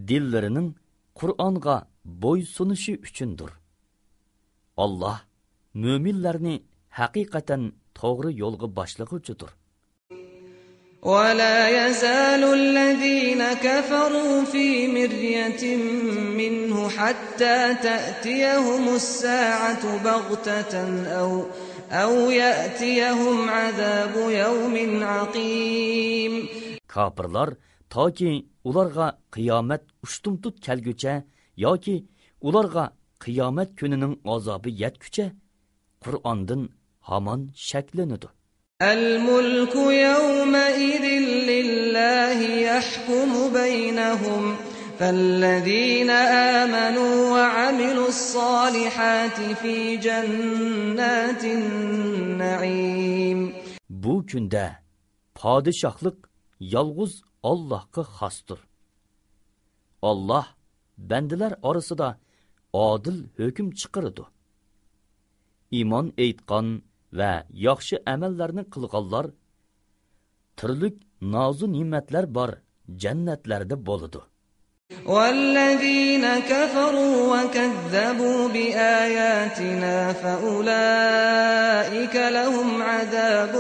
دىللىرىنىڭ قۇرئانغا بويسۇنۇشى ئۈچۈندۇر. ئاللاھ مۆمىنلەرنى ھەقىقەتەن توغرا يولغا باشلىغۇچىدۇر. ولا يزال الذين كفروا في مرية منه حتى تأتيهم الساعة بغتة أو، أو يأتيهم عذاب يوم عقيم. كاپىرلار تاكى ئۇلارغا قىيامەت ئۇشتۇمتۇت كەلگۈچە ياكى ئۇلارغا قىيامەت كۈنىنىڭ ئازابى يەتكۈچە قۇرئاندىن ھامان شەكلىنىدۇ. الملك يومئذ لله يحكم بينهم فالذين آمنوا وعملوا الصالحات في جنات النعيم. بۇ كۈندە پادىشاھلىق يالغۇز ئاللاھقا خاستۇر. ئاللاھ بەندىلەر ئارىسىدا ئادىل ھۆكۈم چىقىرىدۇ. ئىمان ئېيتقان ۋە ياخشى ئەمەللەرنى قىلغانلار تۈرلۈك نازۇ نېمەتلەر بار جەننەتلەردە بولىدۇ. والذين كفروا وكذبوا بآياتنا فأولئك لهم عذاب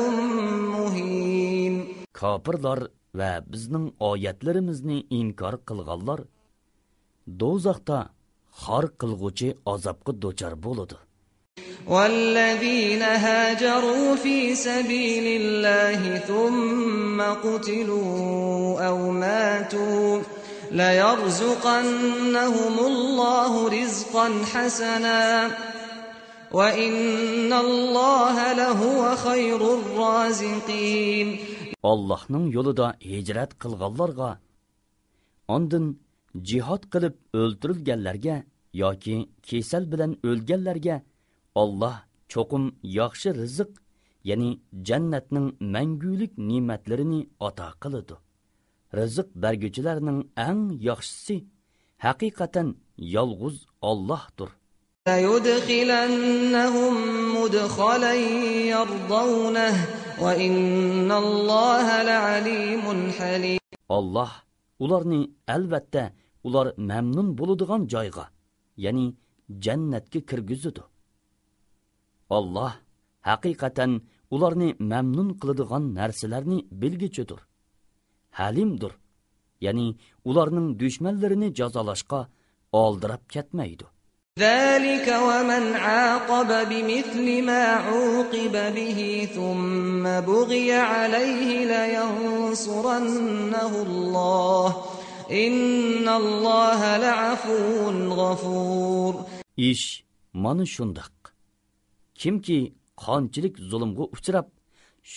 مهين. كاپىرلار ۋە بىزنىڭ ئايەتلىرىمىزنى ئىنكار قىلغانلار دوزاختا خار قىلغۇچى ئازابقا دۇچار بولىدۇ. والذين هاجروا في سبيل الله ثم قتلوا أو ماتوا ليرزقنهم الله رزقا حسنا وإن الله لهو خير الرازقين. ئاللاھنىڭ يولىدا ھىجرەت قىلغانلارغا، ئاندىن جىھاد قىلىپ ئۆلتۈرۈلگەنلەرگە ياكى كېسەل بىلەن ئۆلگەنلەرگە ئاللاھ چوقۇم ياخشى رىزىق، يەنى جەننەتنىڭ مەڭگۈلۈك نېمەتلىرىنى ئاتا قىلىدۇ. رىزىق بەرگۈچىلەرنىڭ ئەڭ ياخشىسى ھەقىقەتەن يالغۇز ئاللاھتۇر. ليدخلنهم مدخلا يرضونه وإن الله لعليم حليم. ئاللاھ ئۇلارنى ئەلۋەتتە ئۇلار مەمنۇن بولىدىغان جايغا، يەنى جەننەتكە كىرگۈزىدۇ. ئاللاھ ھەقىقەتەن ئۇلارنى مەمنۇن قىلىدىغان نەرسىلەرنى بىلگۈچىدۇر، ھەلىمدۇر، يەنى ئۇلارنىڭ دۈشمەنلىرىنى جازالاشقا ئالدىراپ كەتمەيدۇ. ذلك ومن عاقب بمثل ما عوقب به ثم بغي عليه لينصرنه الله إن الله لعفو غفور. ئىش مانا شۇنداق. كىمكى قانچىلىك زۇلۇمغا ئۇچراپ،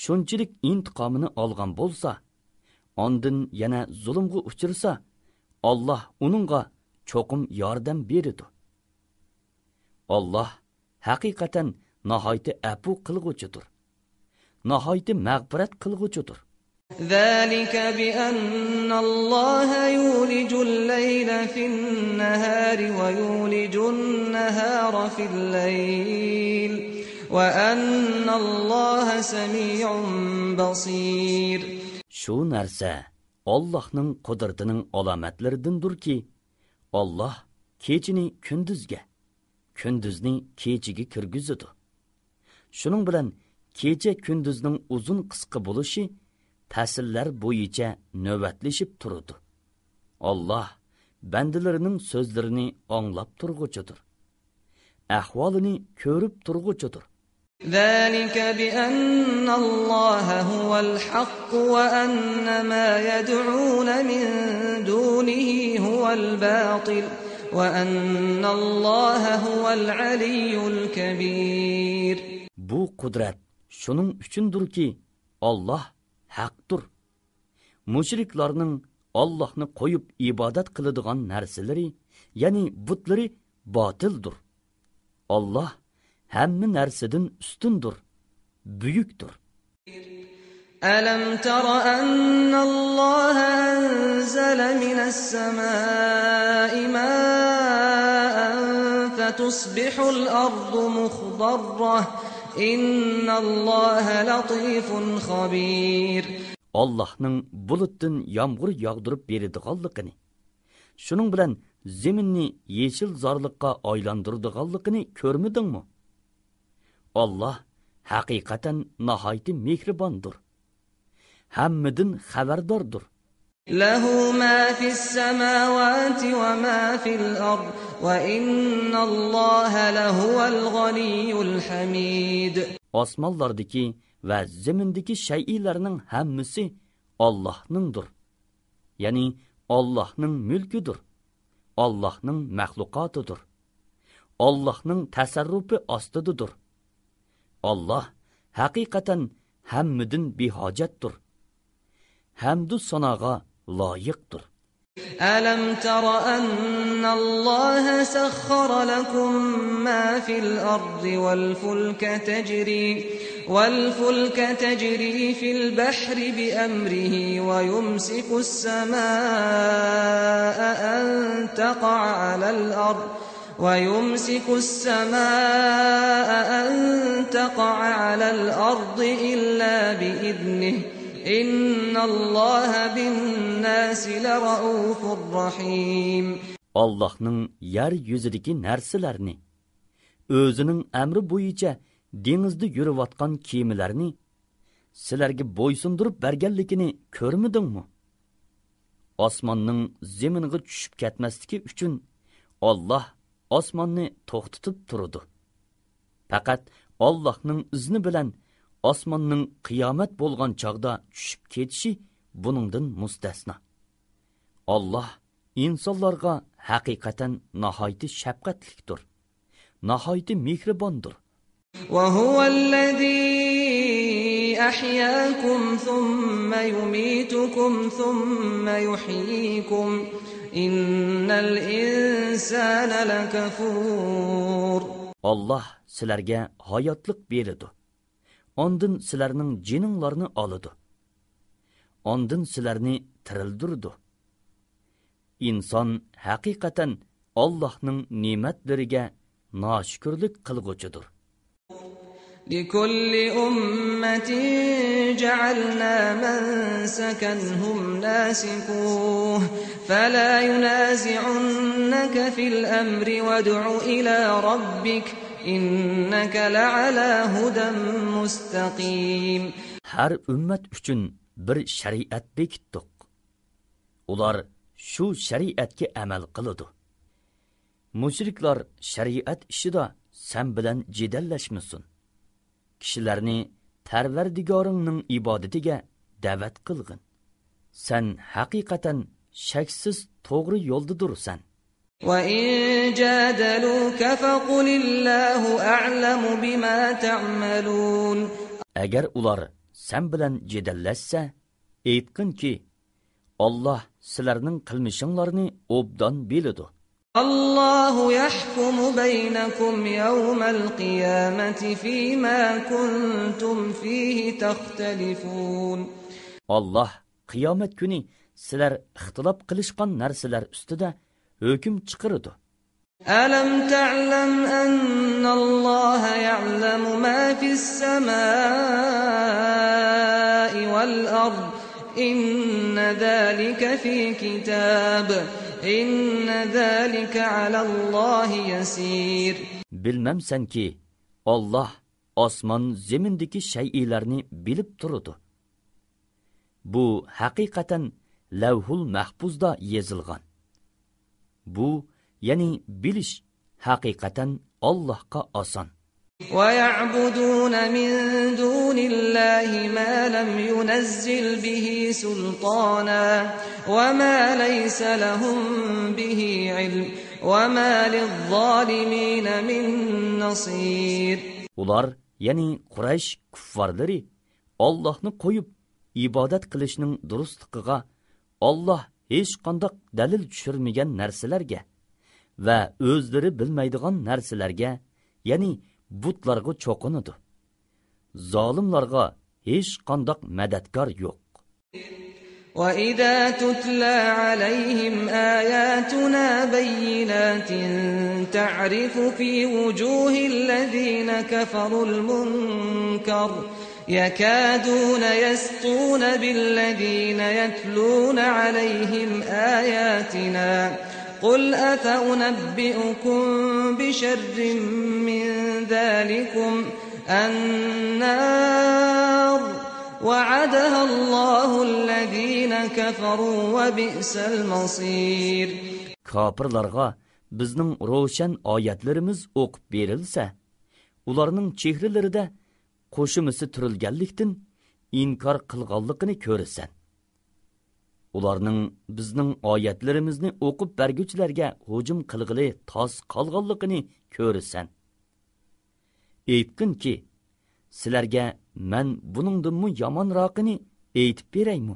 شۇنچىلىك ئىنتىقامىنى ئالغان بولسا، ئاندىن يەنە زۇلۇمغا ئۇچرىسا، ئاللاھ ئۇنىڭغا چوقۇم ياردەم بېرىدۇ. ئاللاھ ھەقىقەتەن ناھايىتى ئەپۇ قىلغۇچىدۇر، ناھايىتى مەغپىرەت قىلغۇچىدۇر. ذلك بأن الله يولج الليل في النهار ويولج النهار في الليل وأن الله سميع بصير. شۇ نەرسە ئاللاھنىڭ قۇدرىتىنىڭ ئالامەتلىرىدىندۇركى، ئاللاھ كېچىنى كۈندۈزگە، كۈندۈزنى كېچىگە كىرگۈزىدۇ. شۇنىڭ بىلەن كېچە كۈندۈزنىڭ ئۇزۇن قىسقا بولۇشى پەسىللەر بويىچە نۆۋەتلىشىپ تۇرىدۇ. ئاللاھ بەندىلىرىنىڭ سۆزلىرىنى ئاڭلاپ تۇرغۇچىدۇر، ئەھۋالىنى كۆرۈپ تۇرغۇچىدۇر. ذلك بأن الله هو الحق وأن ما يدعون من دونه هو الباطل وأن الله هو العلي الكبير. بۇ قۇدرەت شۇنىڭ ئۈچۈندۇركى، ئاللاھ ھەقتۇر. مۇشرىكلارنىڭ ئاللاھنى قويۇپ ئىبادەت قىلىدىغان نەرسىلىرى، يەنى بۇتلىرى باتىلدۇر. ئاللاھ ھەممە نەرسىدىن ئۈستۈندۇر، بۈيۈكتۇر. ألم تر أن الله أنزل من السماء ماء فتصبح الأرض مخضرة إن الله لطيف خبير. ئاللاھنىڭ بۇلۇتتىن يامغۇر ياغدۇرۇپ بېرىدىغانلىقىنى، شۇنىڭ بىلەن زېمىننى يېشىل زارلىققا ئايلاندۇرىدىغانلىقىنى كۆرمىدىڭمۇ؟ ئاللاھ ھەقىقەتەن ناھايىتى مېھرىباندۇر، ھەممىدىن خەۋەرداردۇر. له ما في السماوات وما في الأرض وإن الله لهو الغني الحميد. ئاسمانلاردىكى ۋە زېمىندىكى شەيئىلەرنىڭ ھەممىسى ئاللاھنىڭدۇر. يەنى ئاللاھنىڭ مۈلكىدۇر. ئاللاھنىڭ مەخلۇقاتىدۇر. ئاللاھنىڭ تەسەررۇپى ئاستىدىدۇر. ئاللاھ ھەقىقەتەن ھەممىدىن بىھاجەتتۇر. ھەمدۇ ساناغا لايىقتۇر. ألم تر أن الله سخر لكم ما في الأرض والفلك تجري والفلك تجري في البحر بأمره ويمسك السماء أن تقع على الأرض ويمسك السماء أن تقع على الأرض إلا بإذنه إن الله بالناس لرءوف رحيم. ئاللاھنىڭ يەر يۈزىدىكى نەرسىلەرنى، ئۆزىنىڭ ئەمرى بويىچە دېڭىزدا يۈرۈۋاتقان كېمىلەرنى سىلەرگە بويسۇندۇرۇپ بەرگەنلىكىنى كۆرمىدىڭمۇ؟ ئاسماننىڭ زېمىنغا چۈشۈپ كەتمەسلىكى ئۈچۈن ئاللاھ ئاسماننى توختىتىپ تۇرىدۇ. پەقەت ئاللاھنىڭ ئىزنى بىلەن ئاسماننىڭ قىيامەت بولغان چاغدا چۈشۈپ كېتىشى بۇنىڭدىن مۇستەسنا. ئاللاھ ئىنسانلارغا ھەقىقەتەن ناھايىتى شەپقەتلىكتۇر، ناھايىتى مېھرىباندۇر. وهو الذي أحياكم ثم يميتكم ثم يحييكم إن الإنسان لكفور. ئاللاھ سىلەرگە ھاياتلىق بېرىدۇ. ئاندىن سىلەرنىڭ جېنىڭلارنى ئالىدۇ. ئاندىن سىلەرنى تىرىلدۈرىدۇ. ئىنسان ھەقىقەتەن ئاللاھنىڭ نېمەتلىرىگە ناشۈكۈرلۈك قىلغۇچىدۇر. لكل أمة جعلنا منسكا هم ناسكوه فلا ينازعنك في الأمر وادع إلى ربك إنك لعلى هدى مستقيم. ھەر ئۈممەت ئۈچۈن بىر شەرىئەت بېكىتتۇق. ئۇلار شۇ شەرىئەتكە ئەمەل قىلىدۇ. مۇشرىكلار شەرىئەت ئىشىدا سەن بىلەن جېدەللەشمىسۇن. كىشىلەرنى پەرۋەردىگارىڭنىڭ ئىبادىتىگە دەۋەت قىلغىن. سەن ھەقىقەتەن شەكسىز توغرا يولدىدۇرسەن. وإن جادلوك فقل الله أعلم بما تعملون. ئەگەر ئۇلار سەن بىلەن جېدەللەشسە، ئېيتقىنكى، ئاللاھ سىلەرنىڭ قىلمىشىڭلارنى ئوبدان بىلىدۇ. الله يحكم بينكم يوم القيامة فيما كنتم فيه تختلفون. ئاللاھ قىيامەت كۈنى سىلەر ئىختىلاپ قىلىشقان نەرسىلەر ئۈستىدە ھۆكۈم چىقىرىدۇ. ألم تعلم أن الله يعلم ما في السماء والأرض إن ذلك في كتاب إن ذلك على الله يسير. بىلمەمسەنكى، ئاللاھ ئاسمان زېمىندىكى شەيئىلەرنى بىلىپ تۇرىدۇ. بۇ ھەقىقەتەن لەۋھۇل مەھپۇزدا يېزىلغان. بۇ، يەنى بىلىش، ھەقىقەتەن ئاللاھقا ئاسان. ويعبدون من دون الله ما لم ينزل به سلطانا وما ليس لهم به علم وما للظالمين من نصير. ئۇلار، يەنى قۇرەيش كۇففارلىرى، ئاللاھنى قويۇپ ئىبادەت قىلىشنىڭ دۇرۇسلۇقىغا ئاللاھ ھېچقانداق دەلىل چۈشۈرمىگەن نەرسىلەرگە ۋە ئۆزلىرى بىلمەيدىغان نەرسىلەرگە، يەنى بۇتلارغا چوقۇنىدۇ. زالىملارغا ھېچقانداق مەدەتكار يوق. وإذا تتلى عليهم آياتنا بينات تعرف في وجوه الذين كفروا المنكر يكادون يسطون بالذين يتلون عليهم آياتنا قل أفأنبئكم بشر من ذلكم النار وعدها الله الذين كفروا وبئس المصير. كاپىرلارغا بىزنىڭ روشەن ئايەتلىرىمىز ئوقۇپ بېرىلسە، ئۇلارنىڭ چېھرىلىرىدە قوشۇمىسى تۈرۈلگەنلىكتىن ئىنكار قىلغانلىقىنى كۆرىسەن. ئۇلارنىڭ بىزنىڭ ئايەتلىرىمىزنى ئوقۇپ بەرگۈچىلەرگە ھۇجۇم قىلغىلى تاس قالغانلىقىنى كۆرىسەن. ئېيتقىنكى، سىلەرگە مەن بۇنىڭدىنمۇ يامانراقىنى ئېيتىپ بېرەيمۇ؟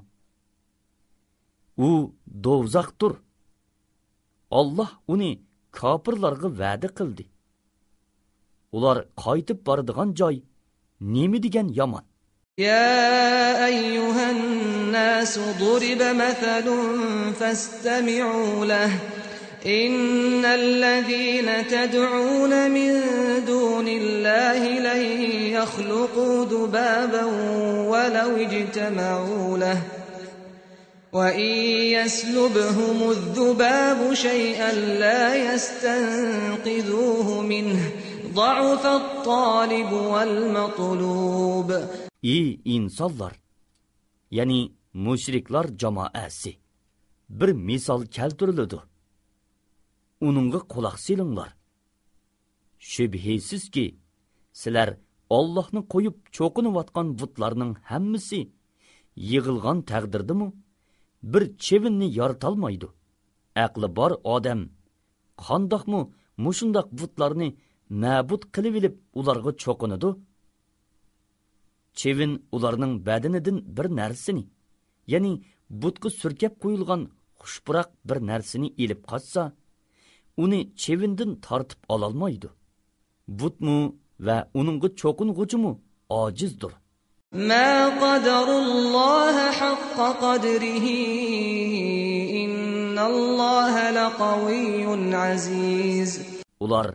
ئۇ دوزاختۇر. ئاللاھ ئۇنى كاپىرلارغا ۋەدە قىلدى. ئۇلار قايتىپ بارىدىغان جاي نېمە دېگەن يامان! يا أيها الناس ضرب مثل فاستمعوا له إن الذين تدعون من دون الله لن يخلقوا ذبابا ولو اجتمعوا له وإن يسلبهم الذباب شيئا لا يستنقذوه منه ضعف الطالب والمطلوب. ئى ئىنسانلار، يەنى مۇشرىكلار جامائەسى، بىر مىسال كەلتۈرۈلىدۇ. ئۇنىڭغا قۇلاق سېلىڭلار. شۈبھىسىزكى، سىلەر ئاللاھنى قويۇپ چوقۇنۇۋاتقان بۇتلارنىڭ ھەممىسى يىغىلغان تەقدىردىمۇ، بىر چىۋىننى يارىتالمايدۇ. ئەقلى بار ئادەم قانداقمۇ مۇشۇنداق بۇتلارنى مەبۇد قىلىۋېلىپ ئۇلارغا چوقۇنىدۇ؟ چىۋىن ئۇلارنىڭ بەدىنىدىن بىر نەرسىنى، يەنى بۇتقا سۈركەپ قويۇلغان خۇش پۇراق بىر نەرسىنى ئېلىپ قاچسا، ئۇنى چىۋىندىن تارتىپ ئالالمايدۇ. بۇتمۇ ۋە ئۇنىڭغا چوقۇنغۇچىمۇ ئاجىزدۇر. ما قدروا الله حق قدره إن الله لقوي عزيز. ئۇلار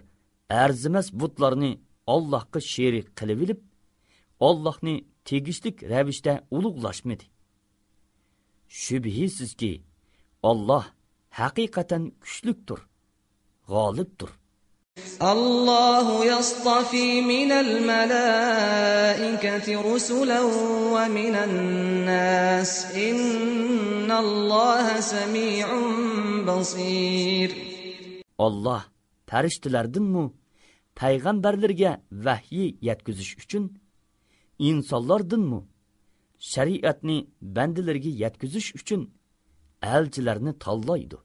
ئەرزىمەس بۇتلارنى ئاللاھقا شېرىك قىلىۋېلىپ، ئاللاھنى تېگىشلىك رەۋىشتە ئۇلۇغلاشمىدى. شۈبھىسىزكى، ئاللاھ ھەقىقەتەن كۈچلۈكتۇر، غالىبتۇر. الله يصطفي من الملائكة رسلا ومن الناس إن الله سميع بصير. ئاللاھ پەرىشتىلەردىنمۇ پەيغەمبەرلىرىگە ۋەھيى يەتكۈزۈش ئۈچۈن، ئىنسانلاردىنمۇ شەرىئەتنى بەندىلىرىگە يەتكۈزۈش ئۈچۈن ئەلچىلەرنى تاللايدۇ.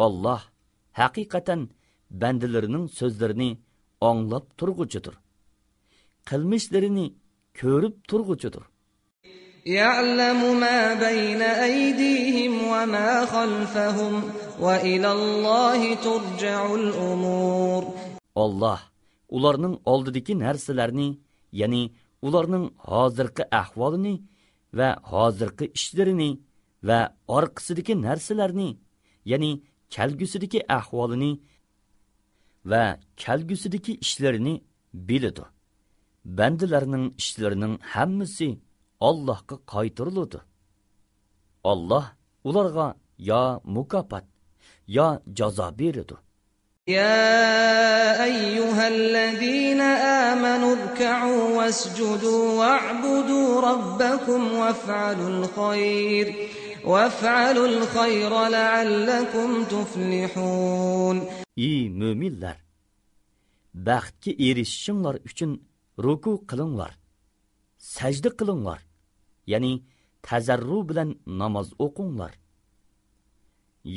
ئاللاھ ھەقىقەتەن بەندىلىرىنىڭ سۆزلىرىنى ئاڭلاپ تۇرغۇچىدۇر. قىلمىشلىرىنى كۆرۈپ تۇرغۇچىدۇر. يعلم ما بين أيديهم وما خلفهم وإلى الله ترجع الأمور. ئاللاھ ئۇلارنىڭ ئالدىدىكى نەرسىلەرنى، يەنى ئۇلارنىڭ ھازىرقى ئەھۋالىنى ۋە ھازىرقى ئىشلىرىنى ۋە ئارقىسىدىكى نەرسىلەرنى، يەنى كەلگۈسىدىكى ئەھۋالىنى ۋە كەلگۈسىدىكى ئىشلىرىنى بىلىدۇ. بەندىلەرنىڭ ئىشلىرىنىڭ ھەممىسى ئاللاھقا قايتۇرۇلىدۇ. ئاللاھ ئۇلارغا يا مۇكاپات، يا جازا بېرىدۇ. يا أيها الذين آمنوا اركعوا واسجدوا واعبدوا ربكم وافعلوا الخير، وافعلوا الخير لعلكم تفلحون. ئى مۆمىنلەر! بەختكە ئېرىشىشىڭلار ئۈچۈن رۇكۇ قىلىڭلار، سەجدە قىلىڭلار، يەنى تەزەررۇ بىلەن ناماز ئوقۇڭلار.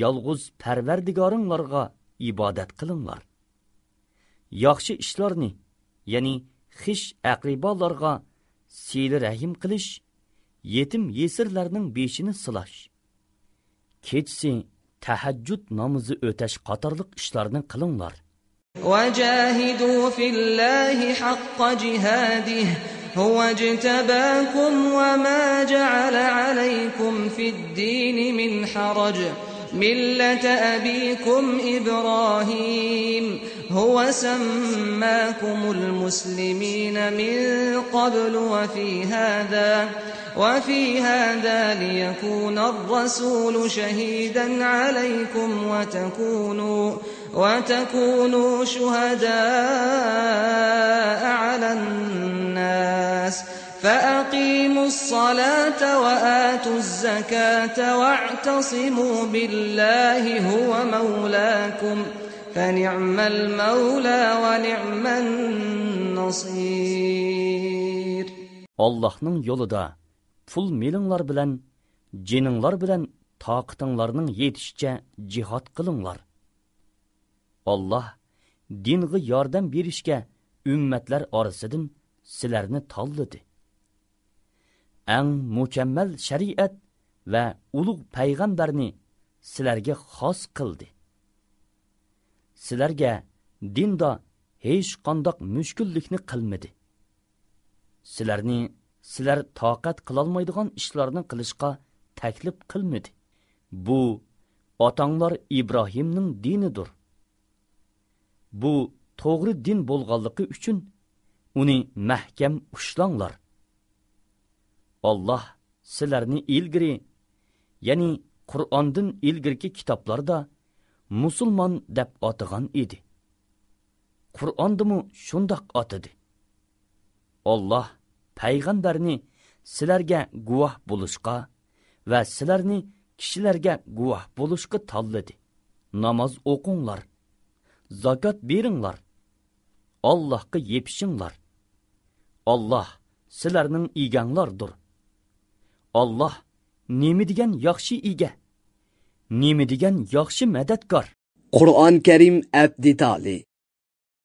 يالغۇز پەرۋەردىگارىڭلارغا ئىبادەت قىلىڭلار. ياخشى ئىشلارنى، يەنى خىش ئەقرىبالارغا سىلە رەھىم قىلىش، يېتىم يېسىرلەرنىڭ بېشىنى سىلاش، كېچىسى تەھەججۇد نامىزى ئۆتەش قاتارلىق ئىشلارنى قىلىڭلار. وجاهدوا في الله حق جهاده هو اجتباكم وما جعل عليكم في الدين من حرج ملة أبيكم إبراهيم هو سماكم المسلمين من قبل وفي هذا وفي هذا ليكون الرسول شهيدا عليكم وتكونوا وتكونوا شهداء على الناس فأقيموا الصلاة وآتوا الزكاة واعتصموا بالله هو مولاكم فنعم المولى ونعم النصير. ئاللاھنىڭ يولىدا پۇل مېلىڭلار بىلەن، جېنىڭلار بىلەن تاقىتىڭلارنىڭ يېتىشىچە جىھاد قىلىڭلار. ئاللاھ دىنغا ياردەم بېرىشكە ئۈممەتلەر ئارىسىدىن سىلەرنى تاللىدى. ئەڭ مۇكەممەل شەرىئەت ۋە ئۇلۇغ پەيغەمبەرنى سىلەرگە خاس قىلدى. سىلەرگە دىندا ھېچقانداق مۈشكۈللۈكنى قىلمىدى. سىلەرنى سىلەر تاقەت قىلالمايدىغان ئىشلارنى قىلىشقا تەكلىپ قىلمىدى. بۇ ئاتاڭلار ئىبراھىمنىڭ دىنىدۇر. بۇ توغرا دىن بولغانلىقى ئۈچۈن ئۇنى مەھكەم ئۇشلاڭلار. ئاللاھ سىلەرنى ئىلگىرى، يەنى قۇرئاندىن ئىلگىرىكى كىتابلاردا مۇسۇلمان دەپ ئاتىغان ئىدى. قۇرئاندىمۇ شۇنداق ئاتىدى. ئاللاھ پەيغەمبەرنى سىلەرگە گۇۋاھ بولۇشقا ۋە سىلەرنى كىشىلەرگە گۇۋاھ بولۇشقا تاللىدى. ناماز ئوقۇڭلار، زاكات بېرىڭلار، ئاللاھقا يېپىشىڭلار. ئاللاھ سىلەرنىڭ ئىگەڭلاردۇر. ئاللاھ نېمە دېگەن ياخشى ئىگە، نېمە دېگەن ياخشى مەدەتكار! قۇرئان كەرىم ئەپ دېتالى.